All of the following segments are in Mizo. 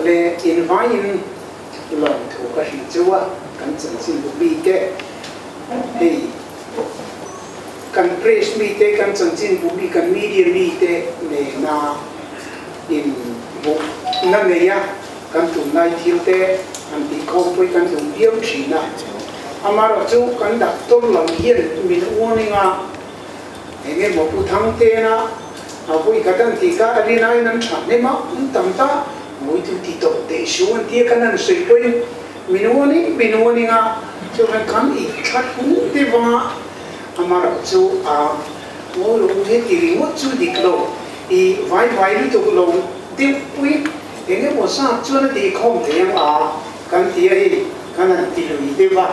Le in vaiin lawmthu ka hrilh cheu a, kan chanchinbu mite hei kan press mite, kan chanchinbu mi, kan media mite nena in hmuhna nei a, kan tunlai thil te han tih khawmpui kan duh viau thin a. Amaherawhchu kan doctor lam hian min warning a, Eng emaw Pu Thangtena a vawi khat an tih kha a rinaiin an tha hnem a, an tam ta, mawi chu ti tawh teh su an tia kan han sawi pawhin min warning min warning a, chuan kan i that hung te vanga amaherawh chu a mawi lo he ti ringawt chu dik lo, i vai vai lutuk lo deuh pui eng emaw zat chuan a tih khawm thei ang a kan ti a hei kan han ti lui deuh a.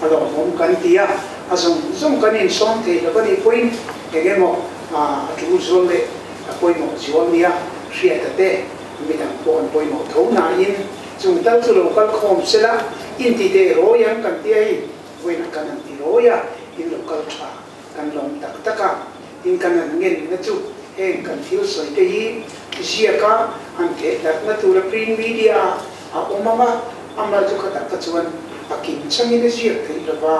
A lawmawm kan ti a, a zawng zawng kan insawm thei lo a nih pawhin eng emaw a tul zual leh a pawimawh zual nia hriata te midang pawh an pawimawh tho nain chung tal chu lo kal khawm sela inti teh rawi ang kan ti a hei vawiinah kan han ti rawi a, in lo kal tha kan lawm tak tak a, tin kan han ngenna chu heng kan thil sawi te hi ziaka han theh darhna tura print media ah a awm ang a, amah chu khatah kha chuan a kim changin a ziak theih lo va,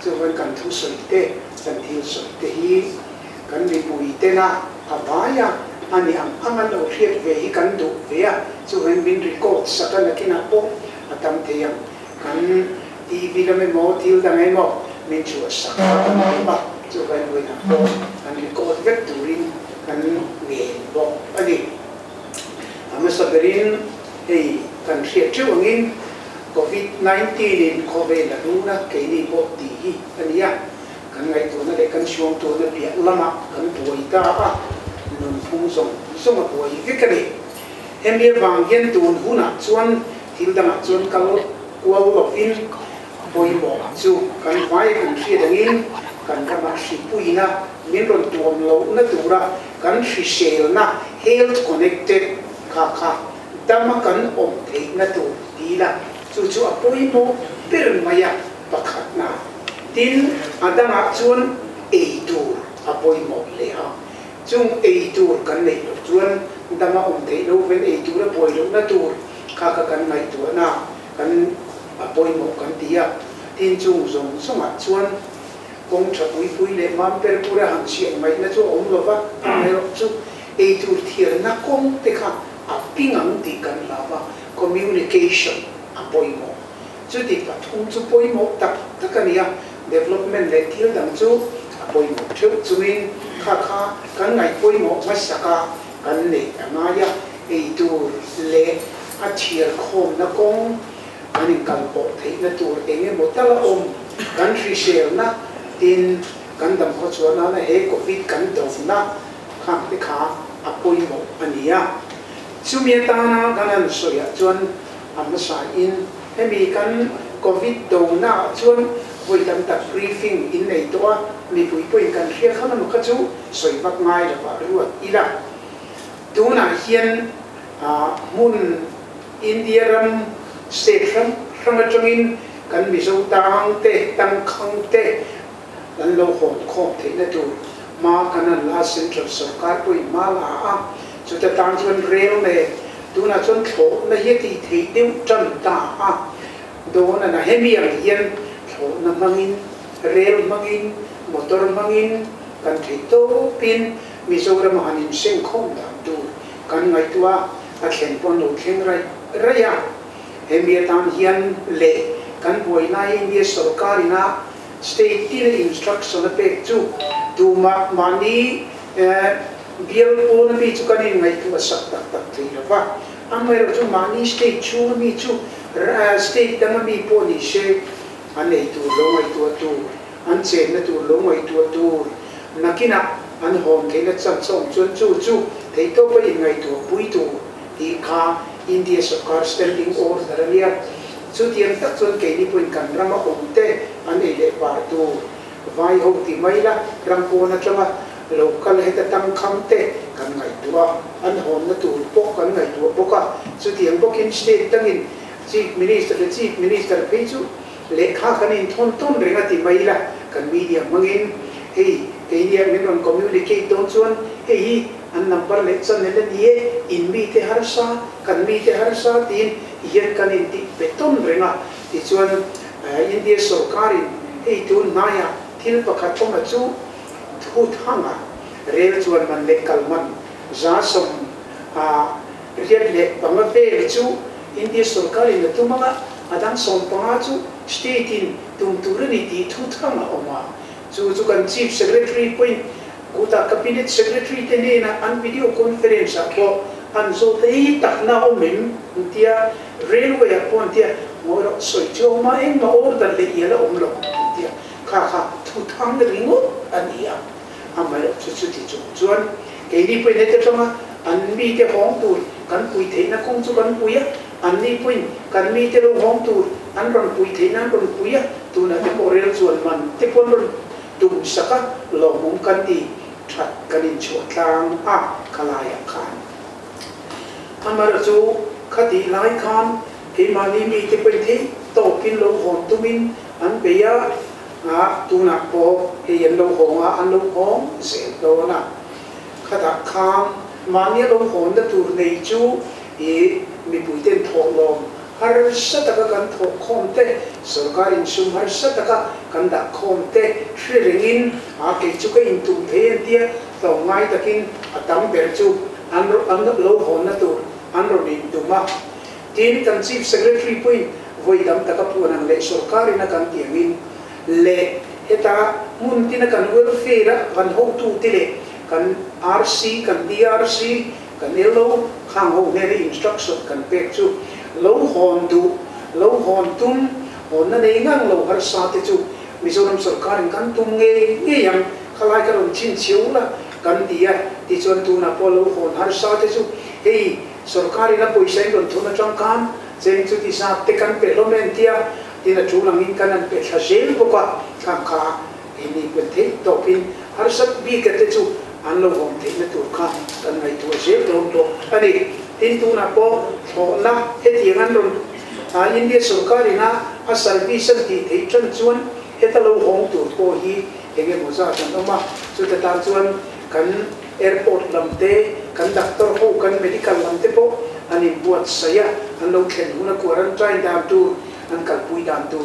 chuvan kan thusawi te, kan thil sawi te hi kan mipui tena a vai a, a ni ang ang an lo hriat ve hi kan duh ve a, chuvan min record sak a nakinah pawh a tam thei ang, kan TV lam emaw thil dang emaw min chhuah sak a kan duh a, chuvan vawiinah pawh an record vek turin kan ngen bawk a ni. A hmasa berin hei kan hriat theuh angin Covid 19 in khawvel a run a, keini pawh tih hi a ni a, kan ngaihtuahna leh kan suangtuahna piah lamah kan buai ta a, nunphung zawng zawng a buai vek a ni. Hemi avang hian tun hunah chuan thil dangah chuan kal kual lovin pawimawh chu kan vai kan hriat angin kan ramah hripuina min rawn tuam lohna tura kan hriselna, health connected, kha kha dama kan awm theihna tur ti ila, chu chu a pawimawh ber mai a pakhatna. Tin, a dangah chuan ei tur a pawimawh hle a, chung ei tur kan neih loh chuan dama awm theih lo ven ei tur a buai lohna tur kha kha kan ngaihtuahna kan a pawimawh kan ti a. Tin, chung zawng zawngah chuan Kawng tha pui pui leh mam per pur a han chhiat ngaihna chu a awm lo va, amaherawh chu eitur thialna kawng te kha a ping ang tih kan hlau a, communication a pawimawh. Chuti pathum chu pawimawh tak tak a ni a, development leh thil dang chu a pawimawh theuh chungin kha kha kan ngaih pawimawh hmasak a kan neih a ngai a, eitur leh a thial khawmna kawng Kan inkalpawh theihna tur eng emaw tal a awm, kan hriselna tin kan dam khaw chuan nana he Covid kan dawmna khang te kha a pawimawh a ni a. Chumi atana kan han sawiah chuan a hmasa in hemi kan Covid dona ah chuan vawi tam tak briefing in nei tawh a, mipui pawhin kan hria kha emaw kha chu sawi vak ngai lovah ruat ila. Tunah hian hmun India ram state hrang hrang atangin kan Mizo tang te, tangkhang te an lo hawn khawm theihna tur hma kan han la a, Central sorkar pawhin hma la a, chuta tang chuan rel nen tunah chuan thlawhna hi a tih theih deuh tan ta a, dawn a na hemi ang hian thlawhna hmangin, rel hmangin, motor hmangin kan theih tawpin Mizoram a han inseng khawm dan tur kan ngaihtuah a. A thlen pawh an lo thleng raih raih a, hemi atan hian leh kan buaina India sorkar ina state tina instruction a pek chu tumah mahni bial pawn ami chu kan inngaihtuah sak tak tak thei lo va, amaherawh chu mahni state chhung ami chu state dang ami pawh ni se an ei tur lo ngaihtuah tur, an chenna tur lo ngaihtuah tur nakinah an hawn theihna chance a awm chuan chu chu theihtawpa inngaihtuah pui tur tih kha India sorkar standing order a nia. Chutiang tak chuan keini pawhin kan rama awm te an ei leh bar tur vai ho ti mai la, ram pawn atanga lo kal heta tangkhang te kan ngaihtuah a, an hawnna tur pawh kan ngaihtuah bawk a. Chutiang bawkin state dangin Chief Minister leh Chief Minister phei chu Lehkha kan inthawn tawn reng a ti mai ila, kan media hmangin hei keini ah min rawn communicate dawn chuan hei hi an number leh channel a ni e, in mite harsa, kan mite harsa tiin tihian kan inti pe tawn reng a. Tichuan India sorkarin hei tun hnaiah thil pakhat awma chu thu thanga rel chuan man leh kal man 185 vel chu India sorkarin a tum anga, a dang 15 chu state in tum tur a ni tih thu thang a awm a. Chu chu kan Chief Secretary pawhin kutah Cabinet Secretary te hnenah an video conference ah pawh an zawt ei takna awm em an tia, Railway ah pawh an tia, ngawi rawh sawi chu a awm a, engmah order leh ial a awm lo an tia, kha kha thu thang ringawt a ni a. Amaherawh chu chuti chung chuan keini pawhin heti atanga an mite hawng tur kan pui theihna kawng chu kan pui a, anni pawhin kan mite lo hawng tur an rawn pui theihna an rawn pui a, tunah te pawh rel chuan man te pawh an rawn tum sak a, lawmawm kan ti that kan inchhuah tlang a khalaiah khan. Amaherawh chu khatih lai khan keimahni mite pawhin theih tawpin lo hawn tumin an bei a, A tunah pawh hei an lo hawng a, an lo hawng zel dawn a. Khatah khan mahni a lo hawnna tur nei chu i mipuiten thawhlawm harsa taka kan thawhkhawm te, sorkar insum harsa taka kan dahkhawm te hre rengin a kei chu ka intum thei an tia, tlawmngai takin a tam ber chu an an lo hawnna tur an rawn intum a. Tin, kan Chief Secretary pawhin vawi dam taka puan ang leh sorkarin a kan tih angin leh heta hmun tina kan welfare a kan hotute leh kan RC, kan DRC, kan LO khang ho hnena instruction kan pek chu lo hawn duh, lo hawn tum, hawnna nei ngang lo harsa te chu Mizoram sorkarin kan tum ngei ngei ang, khalai ka rawn chhinchhiau la kan ti a, tichuan tunah pawh lo hawn harsa te chu hei Sorkar in a pawisa in rawn thun atang khan cheng chu ti zat te kan pe hlawm en tia tin a tul angin kan an pe thla zel bawk a, khang kha keini pen theih tawpin harsat bik a te chu an lo hawm theihna tur kha kan ngaihtuah zel dawn bawk a ni. Tin tunah pawh thlawhna hetiang an rawn India sorkar in a a service an tih theih tan chuan heta lo hawng tur pawh hi eng emaw zat an awm a, chuta tan chuan kan Airport lam te, kan doctor ho, kan medical lam te pawh an inbuatsaih a, an lo thlen hun a quarantine dan tur, an kalpui dan tur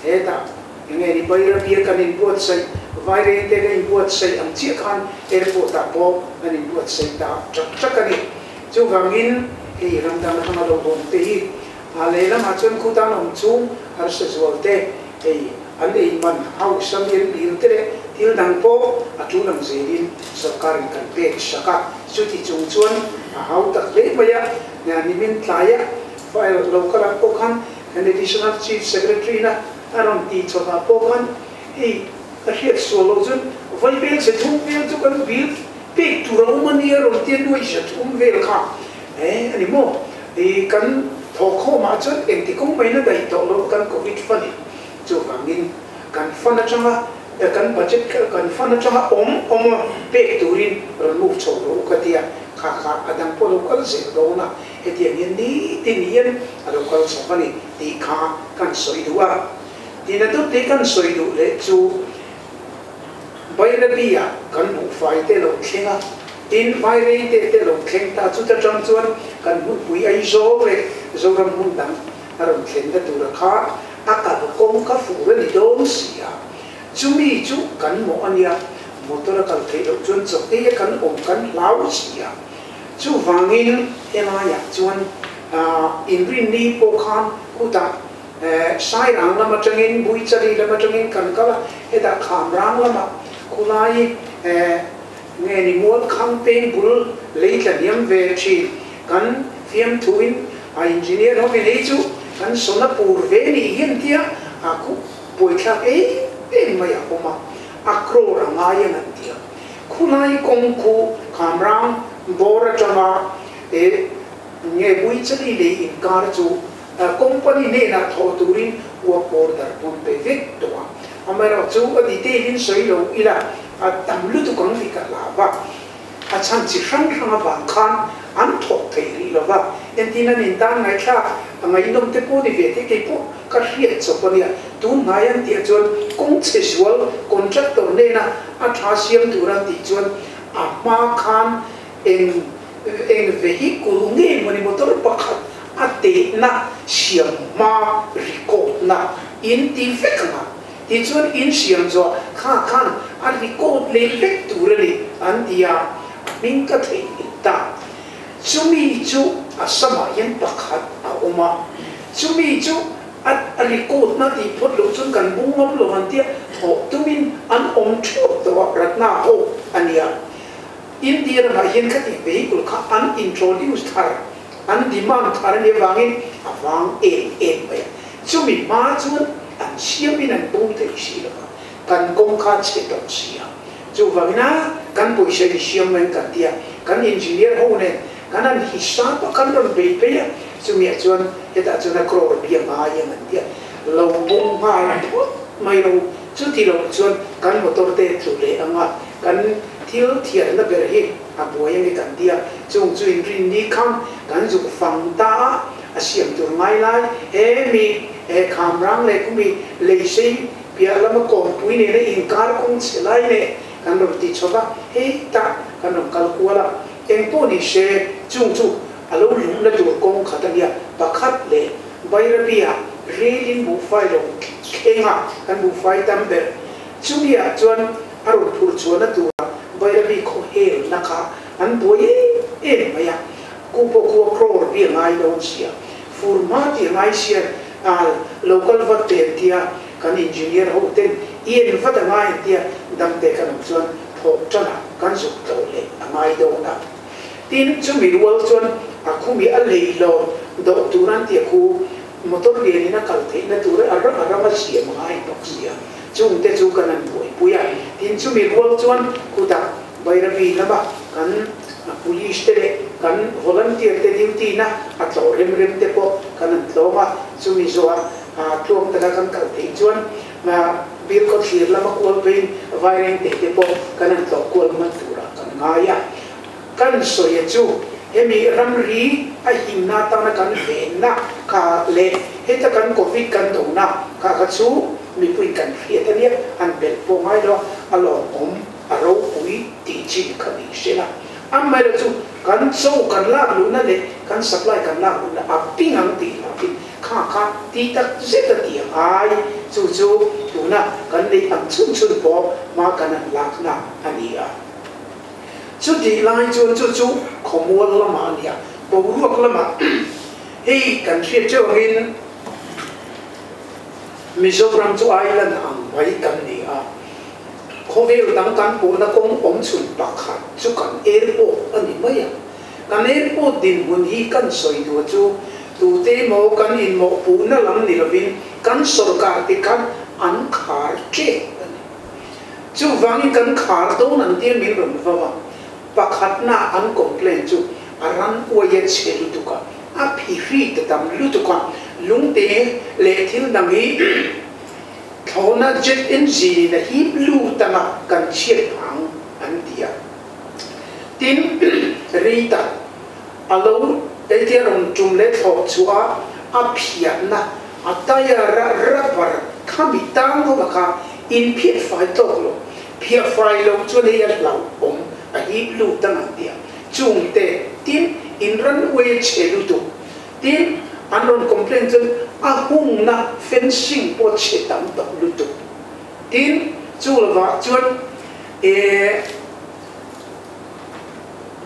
hetah enge ni Bairabi a kan inbuatsaih, Vaireng te ka inbuatsaih ang chiah khan airport ah pawh an inbuatsaih ta ṭak ṭak a ni. Chuvangin hei ram dang atanga lo awm te hi a lehlamah chuan khutan awm chung harsa zual te hei An ei man hausa mial bial te leh thil dang pawh a tul ang zelin sorkarin kan pek sak a, chuti chung chuan a hau tak hle mai a, nimin tlaia file lo kal ah pawh khan kan Additional Chief Secretary na a rawn tih chawp ah pawh khan hei ka hriat sual loh chuan vai vel che thum vel chu kan bill pek tur a awm a nia rawn tia nuai zia thum vel kha e a ni maw kan thawhkhawm ah chuan engti kawng mai na daih tawh lo kan Covid fund in Chuvangin kan fund atanga kan budget kan fund atanga awm awm pek turin rawn move chho rawh u ka ti a, kha kha a dang pawh a lo kal zel dawn a, hetiang hian nitin hian a lo kal chho a ni tih kha kan sawi duh a. Tin a dawt te kan sawi duh leh chu Bairabi ah kan buhfai te lo thleng a, tin Vairei te te lo thleng ta, chuta tang chuan kan hmunpui Aizawl leh Zoram hmun dang a rawn thlenna tura kha a kal kawng kha fur a ni dawn si a, chumi chu kan mawh a nia, motor a kal theih loh chuan chawhte a kan awm kan hlau si a, chuvangin helaiah chuan inrinni pawh khan khutah Sairang lam atangin Buichali lam atangin kan kal a, hetah Khamrang lamah khulai nge ni Mualkhang peng bul lei tla hniam ve thin kan fiamthuin a engineer ho in ei chu kan sawna pur ve nih hian tia a khup buaithlak em em mai a awm a, a crore a ngai ang an ti a. Khulai kawng khu Khamrang bawr atanga e nge Buichali lei inkar chu company hnenah thawh turin work order pawn pe vek tawh a. Amaherawhchu a detail in sawi lo ila a tam lutuk ang tih ka hlau a. A chhan chi hrang hrang avang khan an thawk thei rih lo va, entin an intan ngaihthlak a ngaihnawm te pawh ni ve te kei pawh ka hriat chawp a nia. Tun hnai an tih ah chuan kawng chhe zual contractor hnena a tha siam tur an tih chuan a hma khan Eng eng vehicle nge mawni motor pakhat a tehna siam hma record na in ti vek ang a, tichuan in siam zawh kha khan a record leh vek tur a ni an ti a, a hming ka theihnghilh ta. Chumi chu Assam-ah hian pakhat a awm a, chumi chu a a record na tih phawt loh chuan kan bung ngam lo an tia thawh tumin an awm thuap tawh a, Ratna ho a nia. India ramah hian khati vehicle kha an introduce thar, an demand thar a nih avangin a vang em em mai a. Chumi hma chuan an siamin an bung thei si lo va, kan kawng kha chhe tawh si a. Chuvangin a kan pawisa in siam mai kan ti a, kan engineer ho nen kan han hisap a, kan rawn bei phei a, chumiah chuan hetah chuan a crore bia ngai ang an ti a, lo bung nghal phawt mai lo. Chuti lo chuan kan motor te tlu leh ang a, kan thil thianna ber hi a buai ange kan ti a, chung chu inrin ni khan kan zuk fang ta a, a siam tur ngai lai he mi he kham rang leh khumi lei sei piah lama kawngpui nena inkar kawng chhe lai leh kan rawn ti chho va, hei tak kan rawn kal kual a, eng pawh ni se chung chu a lo lungna tur kawng khat a nia, pakhat leh Bairabi-ah relin buhfai lo thleng a, kan buhfai tam ber. Chumi-ah chuan a rawn phur chhuahna tura Bairabi khaw helna kha an buai em em mai a, ku pawh khu a crore bi a ngai dawn sia, fur hma tih a ngai sia, lo kal vat te an tia, kan engineer ho ten i en vat a ngai an tia, damte kan awm chuan thawh tanah kan zuk tloh leh a ngai dawn a. Tin, chumi rual chuan a khumi a lei lo dawh tur an ti a khu motor lianin a kal theihna tur a rang a rang a siam ngai bawk si a, chungte chu kan han buaipui a. Tin, chumi rual chuan khutah Bairabi lama kan police te leh kan volunteer te duty na a tlawh rem rem te pawh kan han tlawm a, chumi zawhah tluang taka kan kal theih chuan Bilkhaw thlir lama kual pheiin Vairengte te pawh kan han tlawh kual hman turah kan ngai a. Kan sawi a chu hemi ramri a himna atana kan venna kha leh heta kan Covid kan dona kha kha chu mipui kan hriat a nia, an belh pawh ngai lo a, a lawmawm, a ropui tih chin kha ni hrela. Amaherawhchu chu kan chaw kan lak luhna leh kan supply kan lak luhna a ping ang tih hlauhin kha kha ti tak zet a ti a ngai. Chu chu tuna kan neih ang chhun chhun pawh hma kan han lakna a ni a. Chutih lai chuan chu chu khawmual lamah a ni a, boruak lamah hei kan hriat teuh angin Mizoram chu island ang mai kan ni a, khawvel dang kan pawhna kawng awm chhun pakhat chu kan airport a ni mai a. Kan airport dinhmun hi kan sawi duh chu tute emaw kan inmawhpuhna lam ni lovin kan sorkar te khan an khar tep a ni. Chuvangin kan khar dawn an tia min rawn vau a, pakhatna an complain chu a ran uai a chhe lutuk a, a phihri ta tam lutuk a, lungte leh thil dang hi thlawhna jet engine in a hip lut anga kan chhiat phang an ti a. Tin, rei tak a lo eitia rawn tum leh thlawh chhuah a, a phiahna a tyre a rubber khami tang ho kha inphiat fai tawk lo, phiah fai lo chuan hei a hlauhawm a hip lut ang an ti a, chungte tin in runway a chhe lutuk tin an rawn complain chuan a hungna fencing pawh a chhe tam tawh lutuk tin chu lovah chuan eh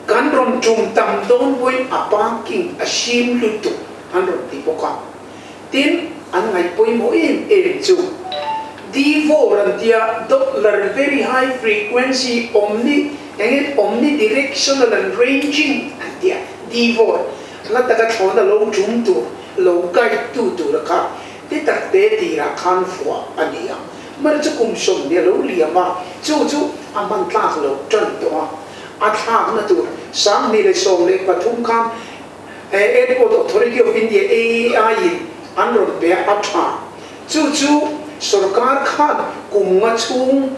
kan rawn tum tam dawn pawhin a parking a hrim lutuk an rawn ti bawk a. Tin, an ngaih pawimawh em em chu D-vor an tia Doppler very high frequency omni eng nge omni directional and ranging an tia D-vor hla taka thlawhna lo tum tur lo guide tu tura kha ti tak te tirah khan vuah a ni a. Mara chu kum 20 a lo liam a, chu chu a hman tlak lo tan tawh a. A thlakna tur 2013 khan Airport Authority of India, AAI, in an rawn pe a, a tha. Chu chu sorkar khan kum nga chhung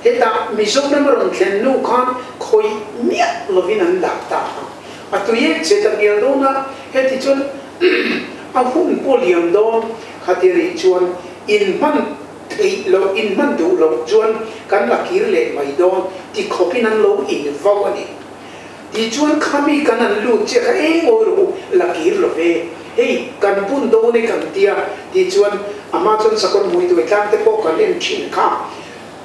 hetah Mizoram a rawn thlen hnu khan khawih miah lovin an dah ta a. A tui ek che tak ngial dawn a, heti chuan a hun pawh liam dawn khatia nih chuan inhman theih loh, inhman duh loh chuan kan la kir leh mai dawn ti khawpin an lo invau a ni. Ti chuan khami kan an lut che kha eng awi rawh u, la kir lo ve. Hei kan bun dawn e kan tia ti chuan ama chuan sakawr hmui tuai tlang te pawh kan en thin kha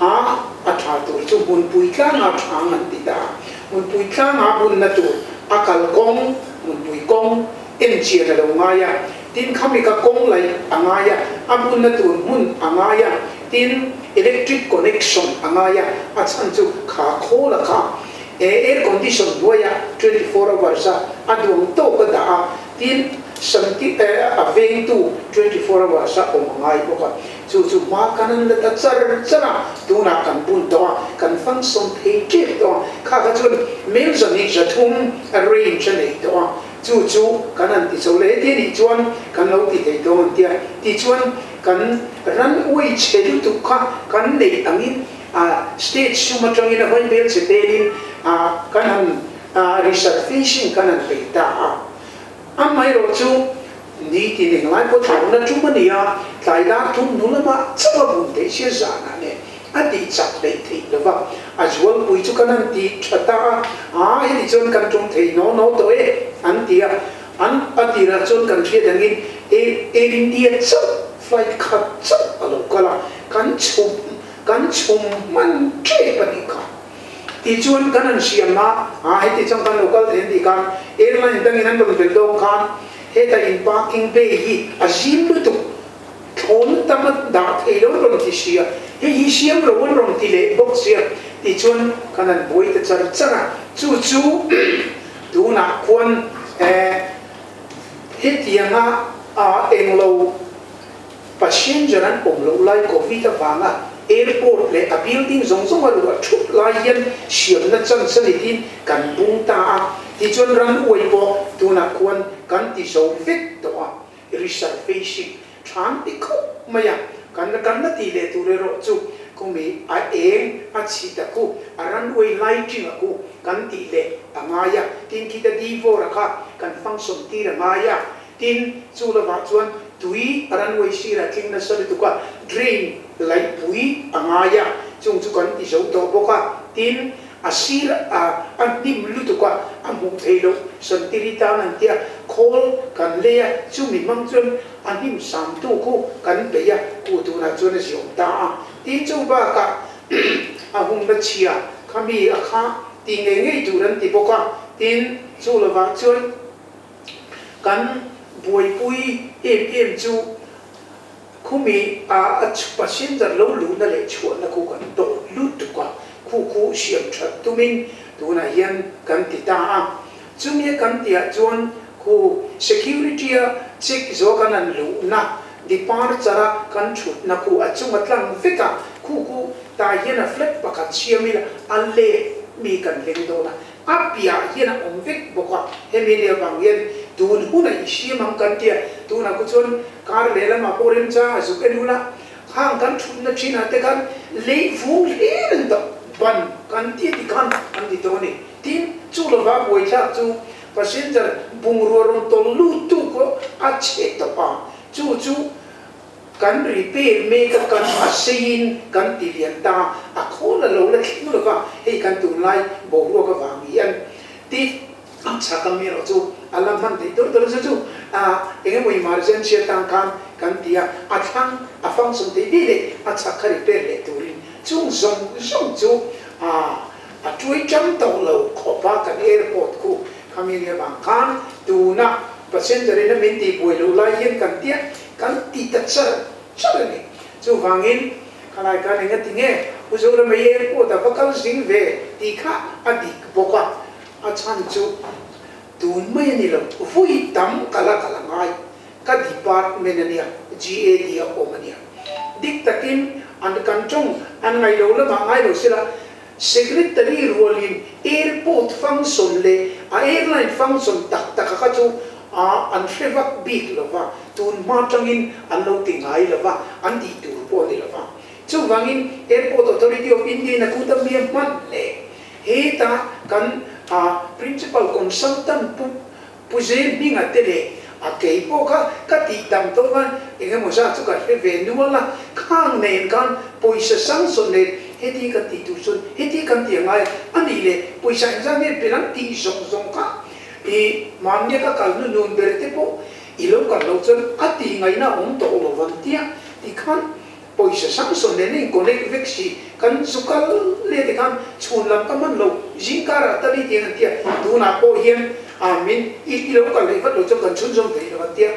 a, a tha tur chu hmunpui tlanga thang an ti ta. Hmunpui tlanga bunna tur a kal kawng, hmunpui kawng en chian a lo ngai a, tin khami ka kawng laih a ngai a, a bunna tur hmun a ngai a, tin electric connection a ngai a, a chhan chu kha khawl a kha. Air condition hnuaia 24 hours a a duang tawk a dah a, tin santi a vengtu 24 hours a awm a ngai bawk a, chu chu hma kan an la ta char char a, tunah kan bun tawh a, kan function thei tep tawh a, kha kha chuan mel 203 a range a nei tawh a, chu chu kan han ti chho leh heti anih chuan kan lo ti thei dawn tia, tichuan kan runway chhe lutuk kha kan neih angin. A state sum atangin a vai bel che telin a kan han resurfacing kan han bei ta a. Amaherawh chu nitin englai pawh thlawhna tum a ni a, tlai dar thum hnu lamah chauh a bun theih sia zanah nen a tih chak hleih theih lo va, a zualpui chu kan han ti tha ta a, a heti chuan kan tum thei naw naw tawh e an ti a, an a tirah chuan kan hriat angin Air India chauh flight khat chauh a lo kal a, kan chhum Kan chhum hman tep a nih kha. Tichuan kan han siam a, a heti chuan kan lo kal thei an tih khan airline dangin an rawn belh dawn khan heta in parking bay hi a zim lutuk thlawn tam a dah thei lo an rawn ti sia, hei hi siam lo an rawn ti leh bawk sia tichuan kan han buai ta char char a, chu chu tunah khuan hetianga englo Passenger an awm loh lai Covid avanga airport leh a building zawng zawng a luah thup lai hian siamna chance a ni tiin kan bung ta a, tichuan runway pawh tunah khuan kan ti zo vek tawh a, resurfacing than ti khawp mai a, kan kan la tih leh tur erawh chu khumi a eng a chhit a khu a runway lighting a khu kan tih leh a ngai a, tin khita D4 a kha kan function tir a ngai a. Tin, chu lovah chuan tui a runway sirah tling nasa lutuk a, drain laihpui a ngai a, chung chu kan ti zo tawh bawk a. Tin, a sir a a hnim lutuk a, a hmuh theih loh santiri tan an tia, khawl kan lei a, chumi hmang chuan a hnim samtu khu kan peih a, ku tunah chuan a ziawm ta a. Tin, chu bakah a humna chhia kha mi a kha ti ngei ngei tur an ti bawk a. Tin, chu lovah chuan. Kan buaipui em em chu khumi a a passenger lo luhna leh chhuahna khu kan tawh lutuk a, khu khu siam that tumin tunah hian kan ti ta a. Chumi a kan tihah chuan khu security a check zawh kan han luhna departure a kan thutna khu a chung a tlang vek a, khu khu tah hian a flat pakhat siam ila a let mi kan leng dawn a. A piah hian a awm vek bawk a, hemi leh avang hian tun hunah i hriam ang kan tia, tunah khu chuan kar lehlamah pawh remchang a zuk en hula khang kan thutna thinah te khan lei vung hlir an tawh ban kan tia ti khan an ti tawh a ni. Tin, chu lova buaithlak chu passenger bungrua rawn tawl lut tu pawh a chhe tawh a, chu chu Kan repair mek a, kan a seiin kan ti lian ta, a khawl a lo la thleng lo va, hei kan tunlai boruak avang hian ti a chhak a mi erawh chu a la hman theih dawr dawr a, chu chu eng emaw emergency atang khan kan ti a, a thlang a function theih ve leh a chhak kha repair leh turin chung zawng zawng chu a tuai chang tawh lo khawp a, kan airport khu khami nia vang khan tuna passenger in a min tih buai loh lai hian kan tia Kan ti ta char char a ni. Chuvangin, khalai khan eng a ti nge? Pu Zorama i airport a va kal zing ve tih kha a dik bawk a. A chhan chu tun mai a ni lo, vui tam ka la kal a ngai. Ka department a nia, GAD a awm a nia. Dik takin an kan tawng an ngaih lo lamah ngai lo sela, Secretary rualin airport function leh a airline function tak tak a kha chu a an hre vak bik lo va, tun hma tangin an lo ti ngai lo va, an tih tur pawh a ni lo va. Chuvangin Airport Authority of India in a kut a mia hman leh heta kan a principal consultant pu Pu Zem hminga te leh a kei pawh kha ka tih tam tawh khan eng emaw zat chu ka hre ve nual a, khang nen khan pawisa sanction nen heti kan tih tur chuan heti kan ti a ngai a, a Ani le pawisa engzat nge pe lang tih zawng zawng kha i mahnia ka kal hnu nun ber te pawh i lo kal loh chuan a tih ngaihna a awm tawh lo vang tia tikhan pawisa sanction nen a in connect vek si. Kan zu kal leh te khan chhun lam ka hman lo zing karah tali tiang an tia tunah pawh hian a min i lo kal leh vat lo chuan kan chhunzawm thei lo an tia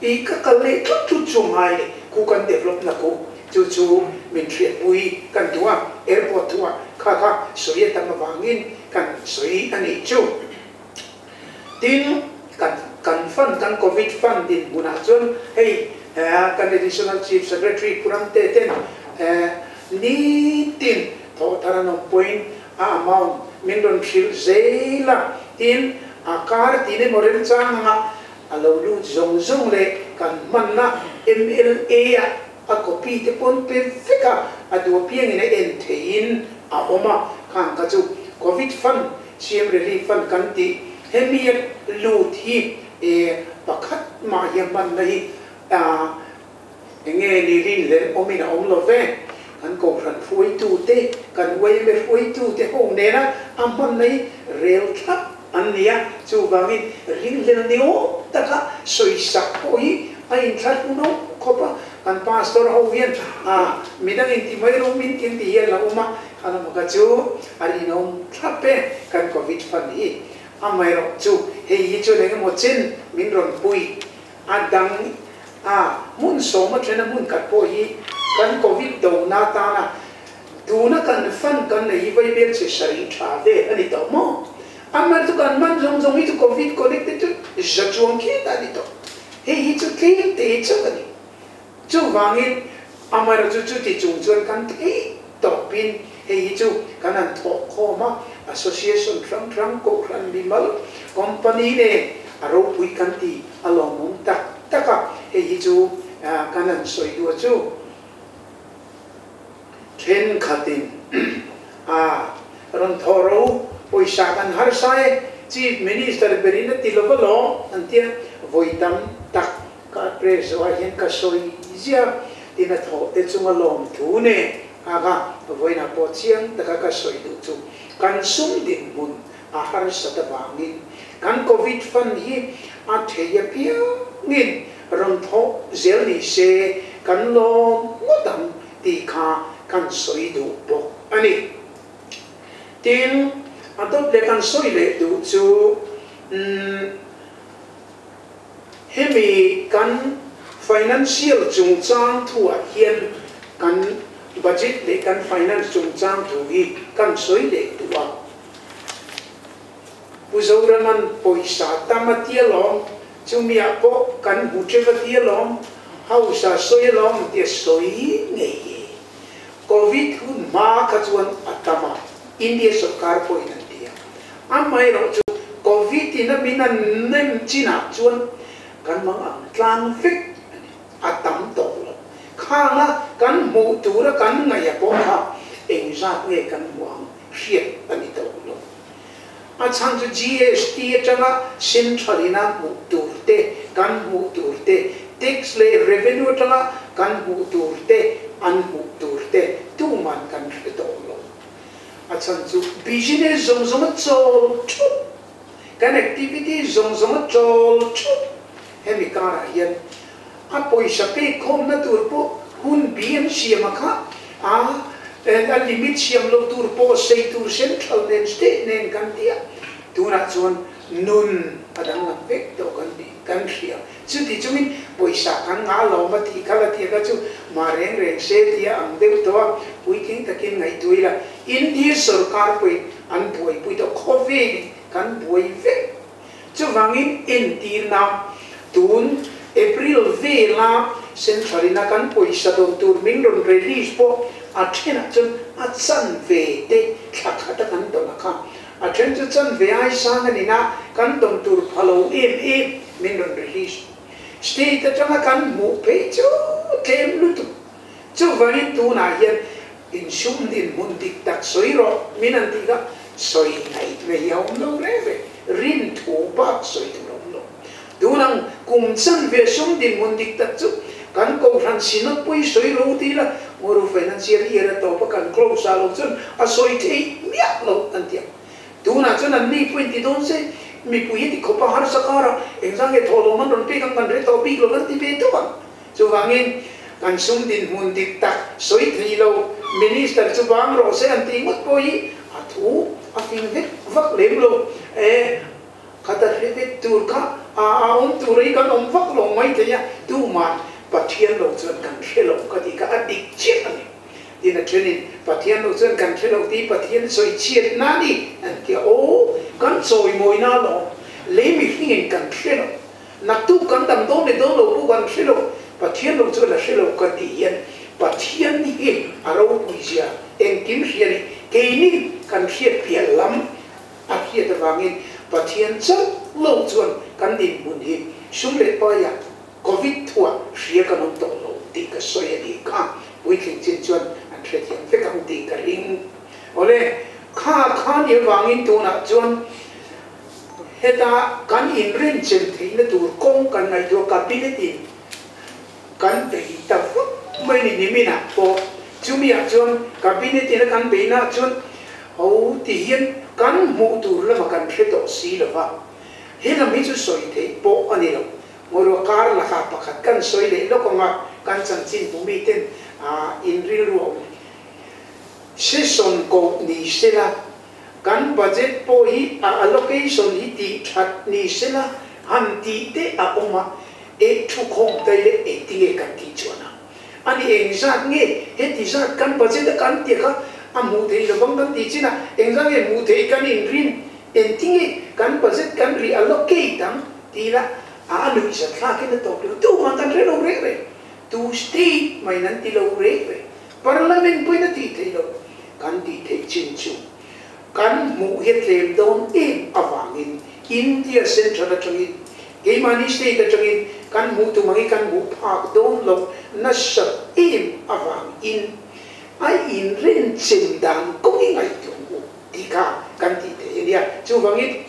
i ka kal leh tlut tlut chu ngai ni khu kan develop na khu chu chu min hriatpui kan duh a airport thu ah kha kha sawi a tam avangin kan sawi a nih chu. Tin, kan kan fund kan Covid fund dinhmunah chuan hei kan Additional Chief Secretary Pu Ramte ten nitin thawh thar an awm pawhin a amount min rawn hrilh zel a, tin a kar tin emaw remchang anga a lo lut zawng zawng leh kan hmanna mla ah a copy te pawn pe vek a, a duh apiangin a en theihin a awm a, khang kha chu Covid fund CM Relief Fund kan tih hemi a lut hi e pakhat mah hi a hmanna hi a enge ni rin leh awmin a awm lo ve. Kan Kohhran hruaitute, kan yma hruaitute ho nena a hmanna hi rel thlap an ni a, chuvangin ringhlel ni awm taka sawisak pawh hi a inthlahrun awm khawp a. Kan Pastor ho hian a midangin ti mai rawh min tin ti hian la awm a, Kha lam ka chu a rinawm thlap e, kan Covid fund hi. Amaherawh chu hei hi chuan engemaw chen min rawn pui a dang a, hmun sawma thena hmun khat pawh hi kan Covid dona atana tuna kan fund kan nei hi vaibel che sarih tha vel a ni tawh maw? Amaherawh chu kan man zawng zawng hi chu Covid connected chu za chuang khiat a ni tawh. Hei hi chu tlem te chauh a ni. Chuvangin, amaherawh chu chuti chung chuan kan theih tawpin hei hi chu kan han thawh khawm a, association hrang hrang, kohhran mimal, company nen a ropui kan ti a lawmawm tak tak a, hei hi chu kan han sawi duh a chu. Thenkhatin a rawn thawh ro, pawisa kan harsa e, Chief Minister berin a ti lova lawm an tia, vawi tam tak Ka press zawhah hian ka sawi ziah tin a thawh te chunga lawmthu nen anga vawiinah pawh chiang taka ka sawi duh chu kan sum dinhmun a harsat avangin kan Covid fund hi a thei apiangin rawn thawh zel ni se kan lawm ngawt ang tih kha kan sawi duh bawk a ni. Tin, a dawt leh kan sawi leh duh chu umm. Hemi kan financial chungchang thuah hian kan budget leh kan finance chungchang thu hi kan sawi leh duh a. Pu Zoraman pawisa tam a tia lawm, chumiah pawh kan hmu teuh a tia lawm, house a sawi alawm tia sawi ngei e. Covid hun hma kha chuan a tam a, India sawrkar pawhin an ti a. Amaherawhchu Covid in a min an nem chinah chuan kan mang ang tlang vek a ni, a tam tawh lo. Khanga kan hmuh tura kan ngaih a pawh kha engzat nge kan hmuh ang hriat a ni tawh lo. A chhan chu GST atanga central ina hmuh tur te, kan hmuh tur te, tax leh revenue atanga kan hmuh tur te, an hmuh tur te tuman kan hre tawh lo. A chhan chu business zawng zawng a chawl thup, kan activity zawng zawng a chawl thup. Hemi karah hian a pawisa pek khawmna tur pawh hun bi an siam a kha a, a limit siam lo tur pawh sei tur central nen state nen kan ti a, tunah chuan nun a danglam vek tawh kan ti kan hria. Chuti chungin pawisa kan ngah lo ma tih kha la tia kha chu mah reng reng se tia ang deuh tawh a, puitling takin ngaihtuah ila India sorkar pawhin an buaipui tawh khawvelin kan buai vek. Chuvangin entirna tun April vela Central ina kan pawisa dawn tur min rawn release pawh a thenah chuan a chanve te thla khata kan dawn a kha. A then chu chanve ai sang a ni na, kan dawn tur pha lo em em min rawn release. State atanga kan hmuh phei chu tlem lutuk. Chuvangin tunah hian insum dinhmun dik tak sawi rawh min an tih kha sawi ngaihna hi a awm lo reng reng, rin thu bak sawi tur a awm lo. Tunang kum chanve sum dinhmun dik tak chu kan Kohhran Synod pawh hi sawi ro ti ila. Moro financial year a tawp a kan close a lo chuan a sawi thei miah lo an ti ang. Tunah chuan an ni pawhin ti dawn se, mipui hi ti khawp a harsa kar a, engzah nge thawhlawm an rawn pek ang kan hre tawh bik lo an ti ve tawp ang. Chuvangin kan sum dinhmun dik tak sawi thei lo Minister chu bang rawh se an tih ngawt pawh hi a thu a fing vek vak lem lo e. Khata hre vek tur kha a a awm tur hi kan awm vak lo mai thei a, tumah Pathian lo chuan kan hre lo ka tih kha a dik chiah a ni. Tin a thenin Pathian lo chuan kan hre lo tih Pathian sawi chhiat na ni an ti a, aw kan chawimawina alawm, lei mihringin kan hre lo, naktuk kan dam dawn leh dawn lo pawh kan hre lo, Pathian lo chuan a hre lo ka tih hian Pathian hi a ropui zia engkim hria ni, keini kan hriat piah lam A hriat avangin Pathian chauh lo chuan kan dinhmun hi sum leh paiah Covid thuah hria kan awm tawh lo tih ka sawi a nih kha. Puitling chin chuan an hrethiam vek ang tih ka ring. Awle, kha kha nih avangin tunah chuan heta kan inrenchem theihna tur kawng kan ngaihtuah cabinet in kan bei ta vak mai ni niminah pawh chumiah chuan cabinet ina kan beihnaah chuan ho ti hian kan hmuh tur lama kan hre tawh si lo va, he lam hi chu sawi theih pawh a ni lo. Ngawrua kar lakah pakhat kan sawi leh lawk ang a, kan chanchin bu miten in rilru a awm session koh ni sela, kan budget pawh hi a allocation hi tih that ni sela han tih te a awm a, E thu khawm tai leh engtinge kan tih chuan a? A ni engzat nge heti zat kan budget a kan tia kha a hmuh theih lovang kan tih chin a, engzat nge hmuh theih kan inrin engtinge kan budget kan ri allocate ang ti ila a a nuih zat thlakin a tawp lo tumah kan hre lo reng reng tu state main an ti lo reng reng parliament pawhin a tih theih loh kan tih theih chin chu kan hmuh hi a tlem dawn em avangin India central atangin Keimahni state atangin kan hmuh tum ang i kan hmuh phak dawn loh nasat em avangin a inrenchem dan kawng i ngaihtuah ang u tih kha kan tih theih a nia. Chuvangin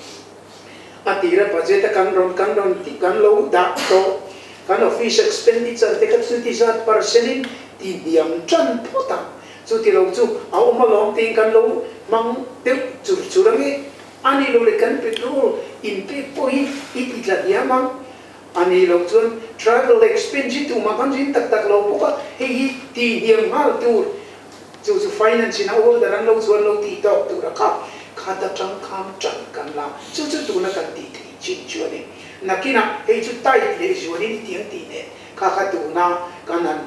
a tira budget a kan rawn kan rawn tih kan lo dah tawh kan office expenditure te kha chuti zat percent in ti hniam tan phawt ang. Chuti lo chu a awm alawm tiin kan lo hmang deuh chur chur ang e. A ni lo leh kan petrol in pek pawh hi i ti tla hniam ang. A ni lo chuan travel expense hi tumah kan zin tak tak lo bawk a, hei hi ti hniam nghal tur chu chu finance in a order an lo chuan lo tih tawk tur a kha khat atang khan tan kan la chu chu tuna kan tih theih chin chu a ni. Nakinah hei chu tight leh zualin i tiang tih nen kha kha tuna kan han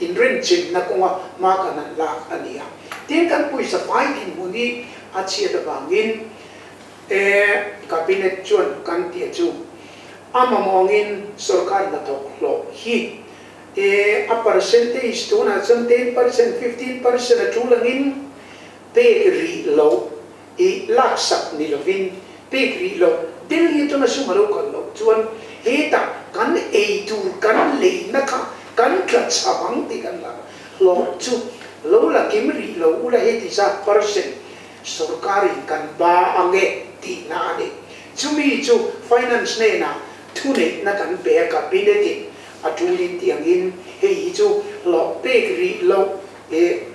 inrenchenna kawnga hma kan han lak a ni a. Tin kan pawisa fai dinhmun hi A chhiat avangin e Cabinet chuan kan tih chu a mamawngin sorkar hnathawk hlawh hi e a percentage tunah chuan 10%, 15% a tul angin pek rih loh i laksak ni lovin pek rih loh Delhi atanga sum a lo kal loh chuan hetah kan ei tur kan leina kha kan tla cham ang tih kan la Hlawh chu lo la kim rih lo ula heti zat percent sorkarin kan ba ang e tihna a ni. Chumi chu finance hnenah thuneihna kan pe a cabinet in a tulin tih angin hei hi chu hlawh pek rih loh e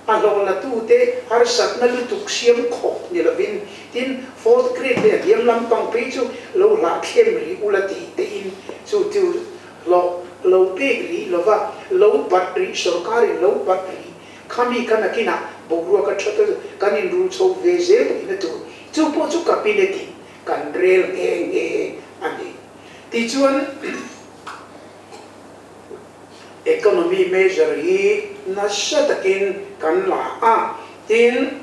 a hlawh la tute harsatna lutuk siam khawp ni lovin tin fourth grade leh a hniam lampang phei chu lo hlah thlem rih ula tih tein chu chu Hlawh lo pek rih lova, lo bat rih, sorkarin lo bat rih khami kha nakinah boruak a that a, kan inrul chho ve zel tihna tur. Chu pawh chu cabinet in kan rel nghe nghe a ni. Tichuan economy measure hi nasa takin kan la a, tin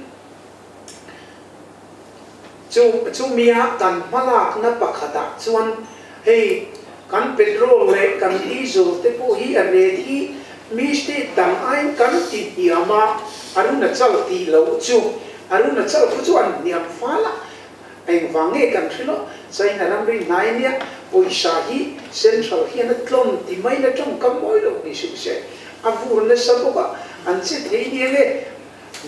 Chu chumia kan hmalakna pakhatah chuan hei kan petrol leh kan diesel te pawh hi a rate hi mi state dang aiin kan ti hniam a, Arunachal tih loh chu Arunachal khu chu an hniam fal a, engvang nge kan hre lo, China ramri hnai nia pawisa hi central hian a tlawn ti mai la tawngkam mawi lo ni suh se, a vur nasa bawk a, an che thei nia nge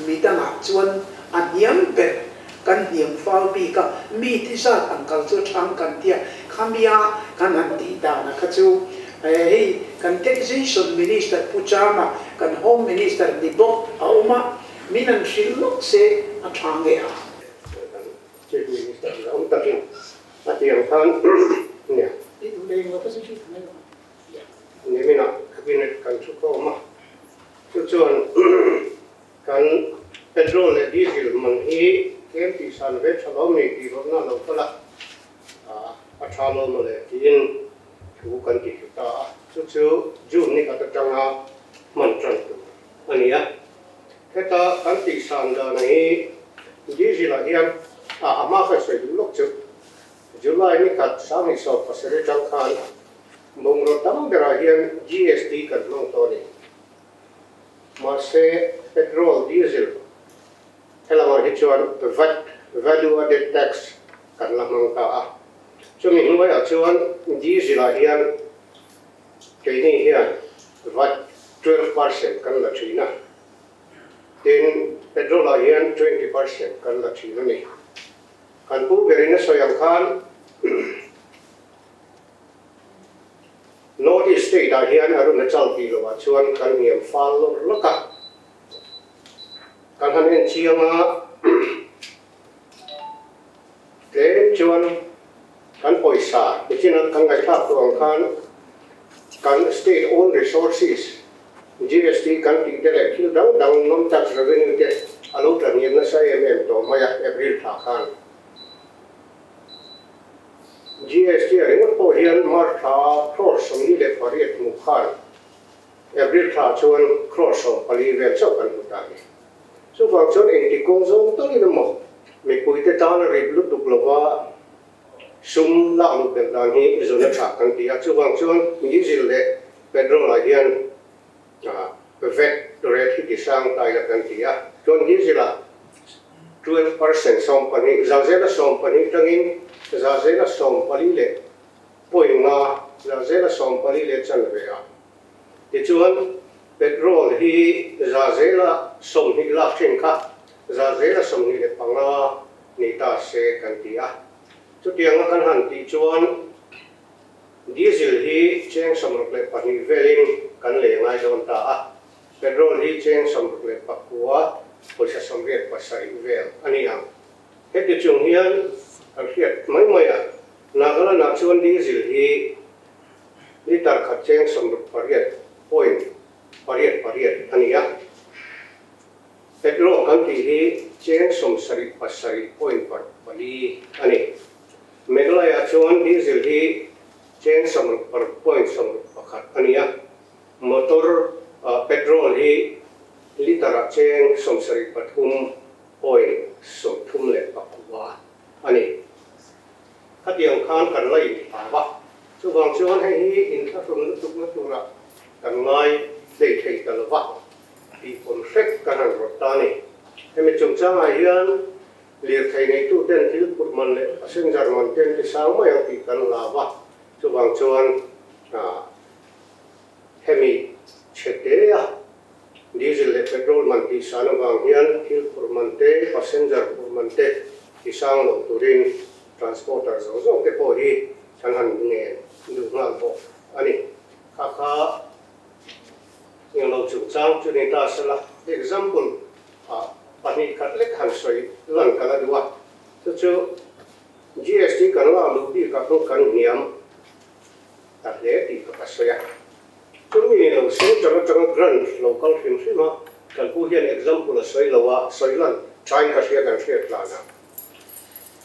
Mi dangah chuan a hniam ber kan hniam fal bik a, mi ti zat ang kal chu a thang kan tia, khamia kan han tih dan a kha chu hei Kan Taxation Minister Pu Chama, kan Home Minister ni bawk a awm a, min an hrilh lawk se a tha nge a. Kan Chief Minister la awm takin a ti ang khan nia. I duh leh englo ka zir hrilh mai lo ang. Niminah Cabinet kan thu khawm a, chu chuan kan petrol leh diesel man hi tlem tih san ve tha lo mi tih rawhna a lo kal a, a tha lo mawle tiin thu kan ti hlu ta a, chu chu June ni khat atanga hman tan tur a ni a. Heta kan tih san dan hi diesel ah hian a hma khan sawi duh lawk chu July ni khat 2017 atang khan bungraw tam berah hian GST kan hmang tawh a ni. Mahse petrol, diesel helamah hi chuan vat, Value Added Tax, kan la hmang ta a. Chumi hnuaiah chuan diesel ah hian keini hian vat 12% kan la thin a, tin petrol ah hian 20% kan la thin a ni. Kan pu berin a sawi ang khan North East state ah hian Arunachal tih loh ah chuan kan hniam fal lawr lawk a, kan han en chiang a, tlem chuan kan pawisa nichin kan ngaihthlak tawh ang khan kan state own resources GST kan tih te leh thil dang dang non-tax revenue te a lo tla hniam nasa em em tawh mai a April thla khan. GST a ringawt pawh hian March thla crore 48 hmuh khan April thla chuan crore 14 vel chauh kan hmu ta a ni. Chuvang chuan engti kawng zawng takin emaw mipuite tana rip lutuk lova sum lak luh belh dan hi zun a tha kan ti a. Chuvang chuan diesel leh petrol ah hian VAT rate hi ti sang ta ila kan ti a. Chuan diesel ah 12% 12, 12% tangin 14 leh point nga, 14 leh chanve a. Tichuan petrol hi 20% lak thin kha 25% ni ta se kan ti a. Chutianga kan han tih chuan diesel hi cheng 62 velin kan lei ngai dawn ta a. Petrol hi cheng 69 pawisa 87 vel a ni ang. Heti chung hian kan hriat mai mai a, Nagaland ah chuan diesel hi litre khat cheng 68 point pariat pariat a ni a. Petrol kan tih hi cheng 77 point pali a ni. Meghalaya chuan diesel hi cheng 66 point 61 a ni a. Motor petrol hi litre ah cheng 73 point 39 a ni. Khatiang khan kan la inthlau a, chuvang chuan hei hi inthlahrun lutukna tura kan ngai hlei thei ta lova tih pawn hrek kan han rawt ta a ni. Hemi chungchangah hian lirthei neituten thil phurh man leh passenger man te an ti sang mai ang tih kan hlau a, chuvang chuan Hemi chhetea diesel leh petrol man tih san avang hian thil phurh man te, passenger phurh man te ti sang lo turin transporter zawng zawng te pawh hi kan han ngen duh nghal bawk a ni. Kha kha englo chungchang chu ni ta sela, example ah pahnih khat lek han sawi lan ka la duh a, chu chu GST kan lak luh bikah khan kan hniam. Ta hle tih ka ka sawi a. Chumi ni lo centre atanga grant lo kal hrim hrim a, kan pu hian example a sawi lo a, sawi lan thain ka hria kan hriat tlan a.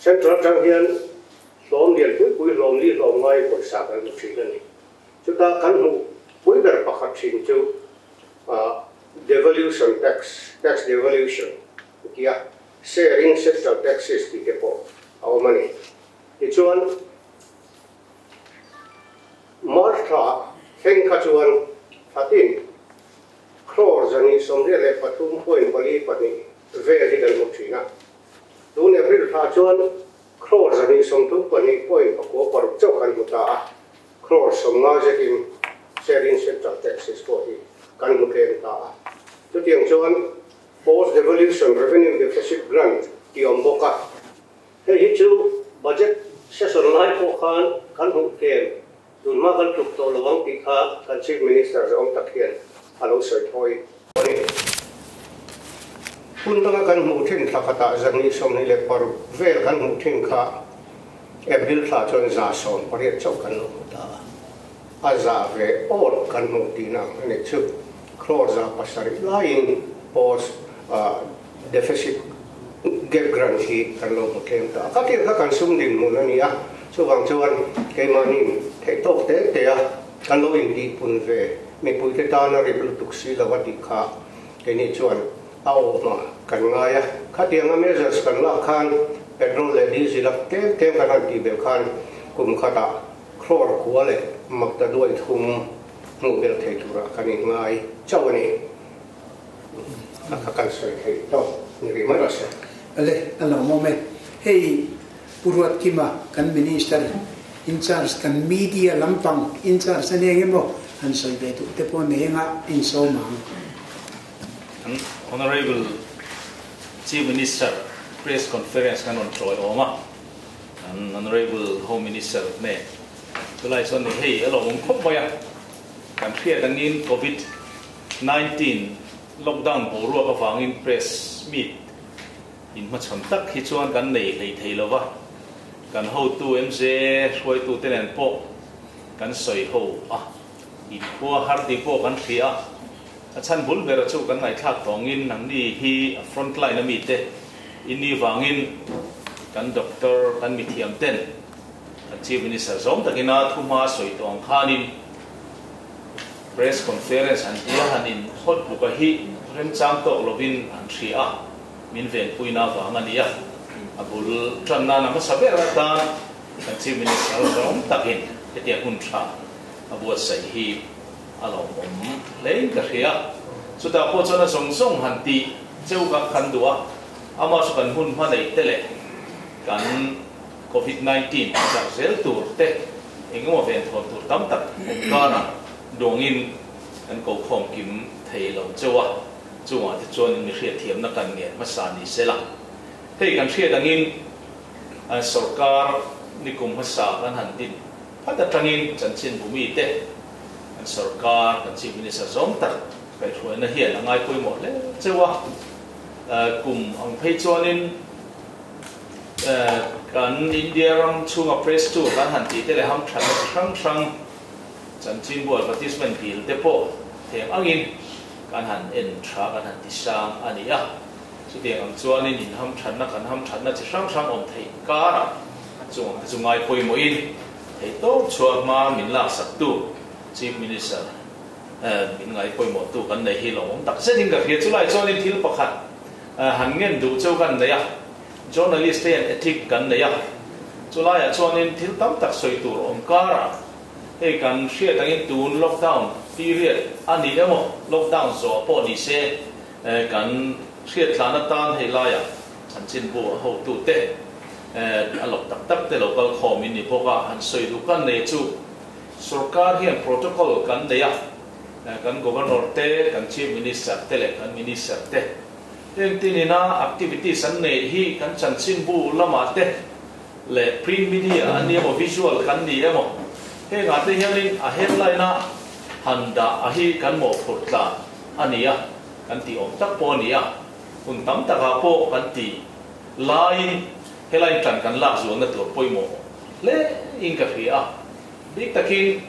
Centre atang hian hlawm lian pui pui hlawm li hlawm ngai pawisa kan hmu thin a ni. Chuta kan hmuh pui ber pakhat thin chu devolution tax, tax devolution tia sharing central taxes tih te pawh a awm a ni. Tichuan. March thla thleng kha chuan thlatin crore 123 point pali pahnih vel hi kan hmu thin a. Tun April thla chuan crore 132 point pakua paruk chauh kan hmu ta a, crore 50 zetin sharing central taxes pawh hi kan hmu tlem ta a. Chutiang chuan post devolution revenue deficit grant tih awm bawk a. Hei hi chu budget session lai pawh khan kan hmuh tlem Tun hma kan tluk tawh lo ang tih kha kan Chief Minister zawng tak hian a lo sawi thawi a ni. Hun danga kan hmuh thin thla khatah 226 vel kan hmuh thin kha April thla chuan 180 chauh kan lo hmu ta a. A za ve awt kan hmuh tihna ang a ni chu. Crore 700 laiin post deficit gap grant hi kan lo hmu tlem ta a. Khatir kha kan sum dinhmun a ni a, chuvang chuan keimahni theih tawk te te a kan lo intihpun ve mipuite tana rip lutuk si lo a tih kha keini chuan a awmah kan ngai a. Khatianga measures kan lak khan petrol leh diesel a tlem tlem kan han tih belh khan kum khatah crore kua leh makta duai thum hmuh belh thei turah kan inngai chauh a ni. A kha kan sawi thei tawk ni rih mai rawh se. Ale, a lo mawm e. Hei Pu Ruatkima kan Minister in charge kan media lampang in charge a ni eng emaw han sawi ve duh te pawh nei anga in sawm ang. Kan Honourable Chief Minister press conference kan rawn tawi awm a, kan Honourable Home Minister nen chulai chuan ni hei a lawmawm khawp mai a, kan hriat angin Covid 19 lockdown boruak avangin press meet in hmachhawn tak hi chuan kan nei hlei thei lo va, kan hotu MJ hruaitute nen pawh kan sawi ho a, inkhua har tih pawh kan hria a, a chhan bul ber chu kan ngaihthlak tawngin nangni hi a front line a mite in ni vangin kan doctor kan mithiam ten kan Chief Minister zawng takina thuhma sawi tawh ang khanin Press conference an tia han in hot buk a hi remchang tawk lovin an hria a, min venpuina avang a ni a. A bul tan nan a hmasa ber atan kan Chief Minister zawng takin hetiang hun tha a buatsaih hi a lawmawm hlein ka hria. Chutah pawh chuan a zawng zawng han tih cheu ka kan duh a, amah chu kan hun hma neih te leh kan Covid 19 zarh zel tur te engemaw venthawn tur tam tak awm karah duangin kan ko khawm kim thei lo cheu a, chungah te chuan mi hriatthiamna kan ngen hmasa ni se la. Hei kan hriat angin sorkar nikum hmasa kan han din phat atangin chanchinbu mite kan sorkar kan Chief Minister zawng tak kaihhruaina hian a ngai pawimawh hle cheu a, kum ang phei chuanin Kan India ram chhunga press tour kan han tih te leh hamthatna chi hrang hrang chanchinbu advertisement dil te pawh theng angin kan han en tha kan han ti sang a ni a. Chutiang ang chuanin in hamthatna kan hamthatna chi hrang hrang awm theih karah chung ang te chu ngai pawimawhin theihtawp chhuah hma min laksaktu Chief Minister min ngai pawimawhtu kan nei hi lawmawm tak zetin ka hria. Chulai chuanin thil pakhat han ngen duh cheu kan nei a, journalist te hian ethic kan nei a, chulaiah chuanin thil tam tak sawi tur awm karah hei kan hriat angin tun lockdown period a ni emaw lockdown zawh pawh ni se kan hriat tlan atan hei laiah chanchinbu a hotute a lawk tak tak te lo kal khawm in ni bawk a, han sawi duh kan nei chu sorkar hian protocol kan nei a. Kan Governor te, kan Chief Minister te leh kan Minister te heng tinina activities an neih hi kan chanchinbu lamah te leh print media an ni emaw visual kan ni emaw hengah te hianin a headline a han dah a hi kan mawhphurh tlan a ni a, kan tih awm tak pawh a ni a, hun tam takah pawh kan ti laiin helai tan kan lak zualna tur pawimawh hle in ka hria a, bik takin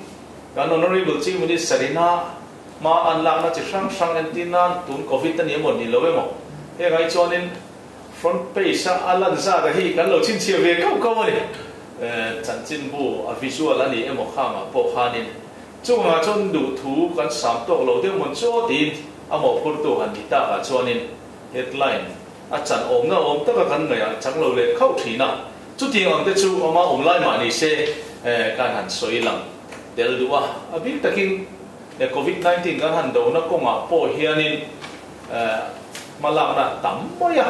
Kan Honourable Chief Minister ina hma an lakna chi hrang hrang entir nan tun Covid a ni emaw ni lo emaw heng ai chuanin front page a a lan zat a hi kan lo chhinchhiah ve kauh kauh a ni. Chanchinbu a visual a ni emaw khangah pawh khanin chungah chuan duhthu kan sam tawk lo deuh mawn chaw tiin a mawhphurtu han ni takah chuanin headline a chan awmna awm taka kan ngaihah chang lo leh khauh thin a. Chutiang ang te chu ama awm lai mah ni se kan han sawi lang tel duh a, a bik takin Covid 19 kan han dona kawngah pawh hianin hma lakna tam mai a,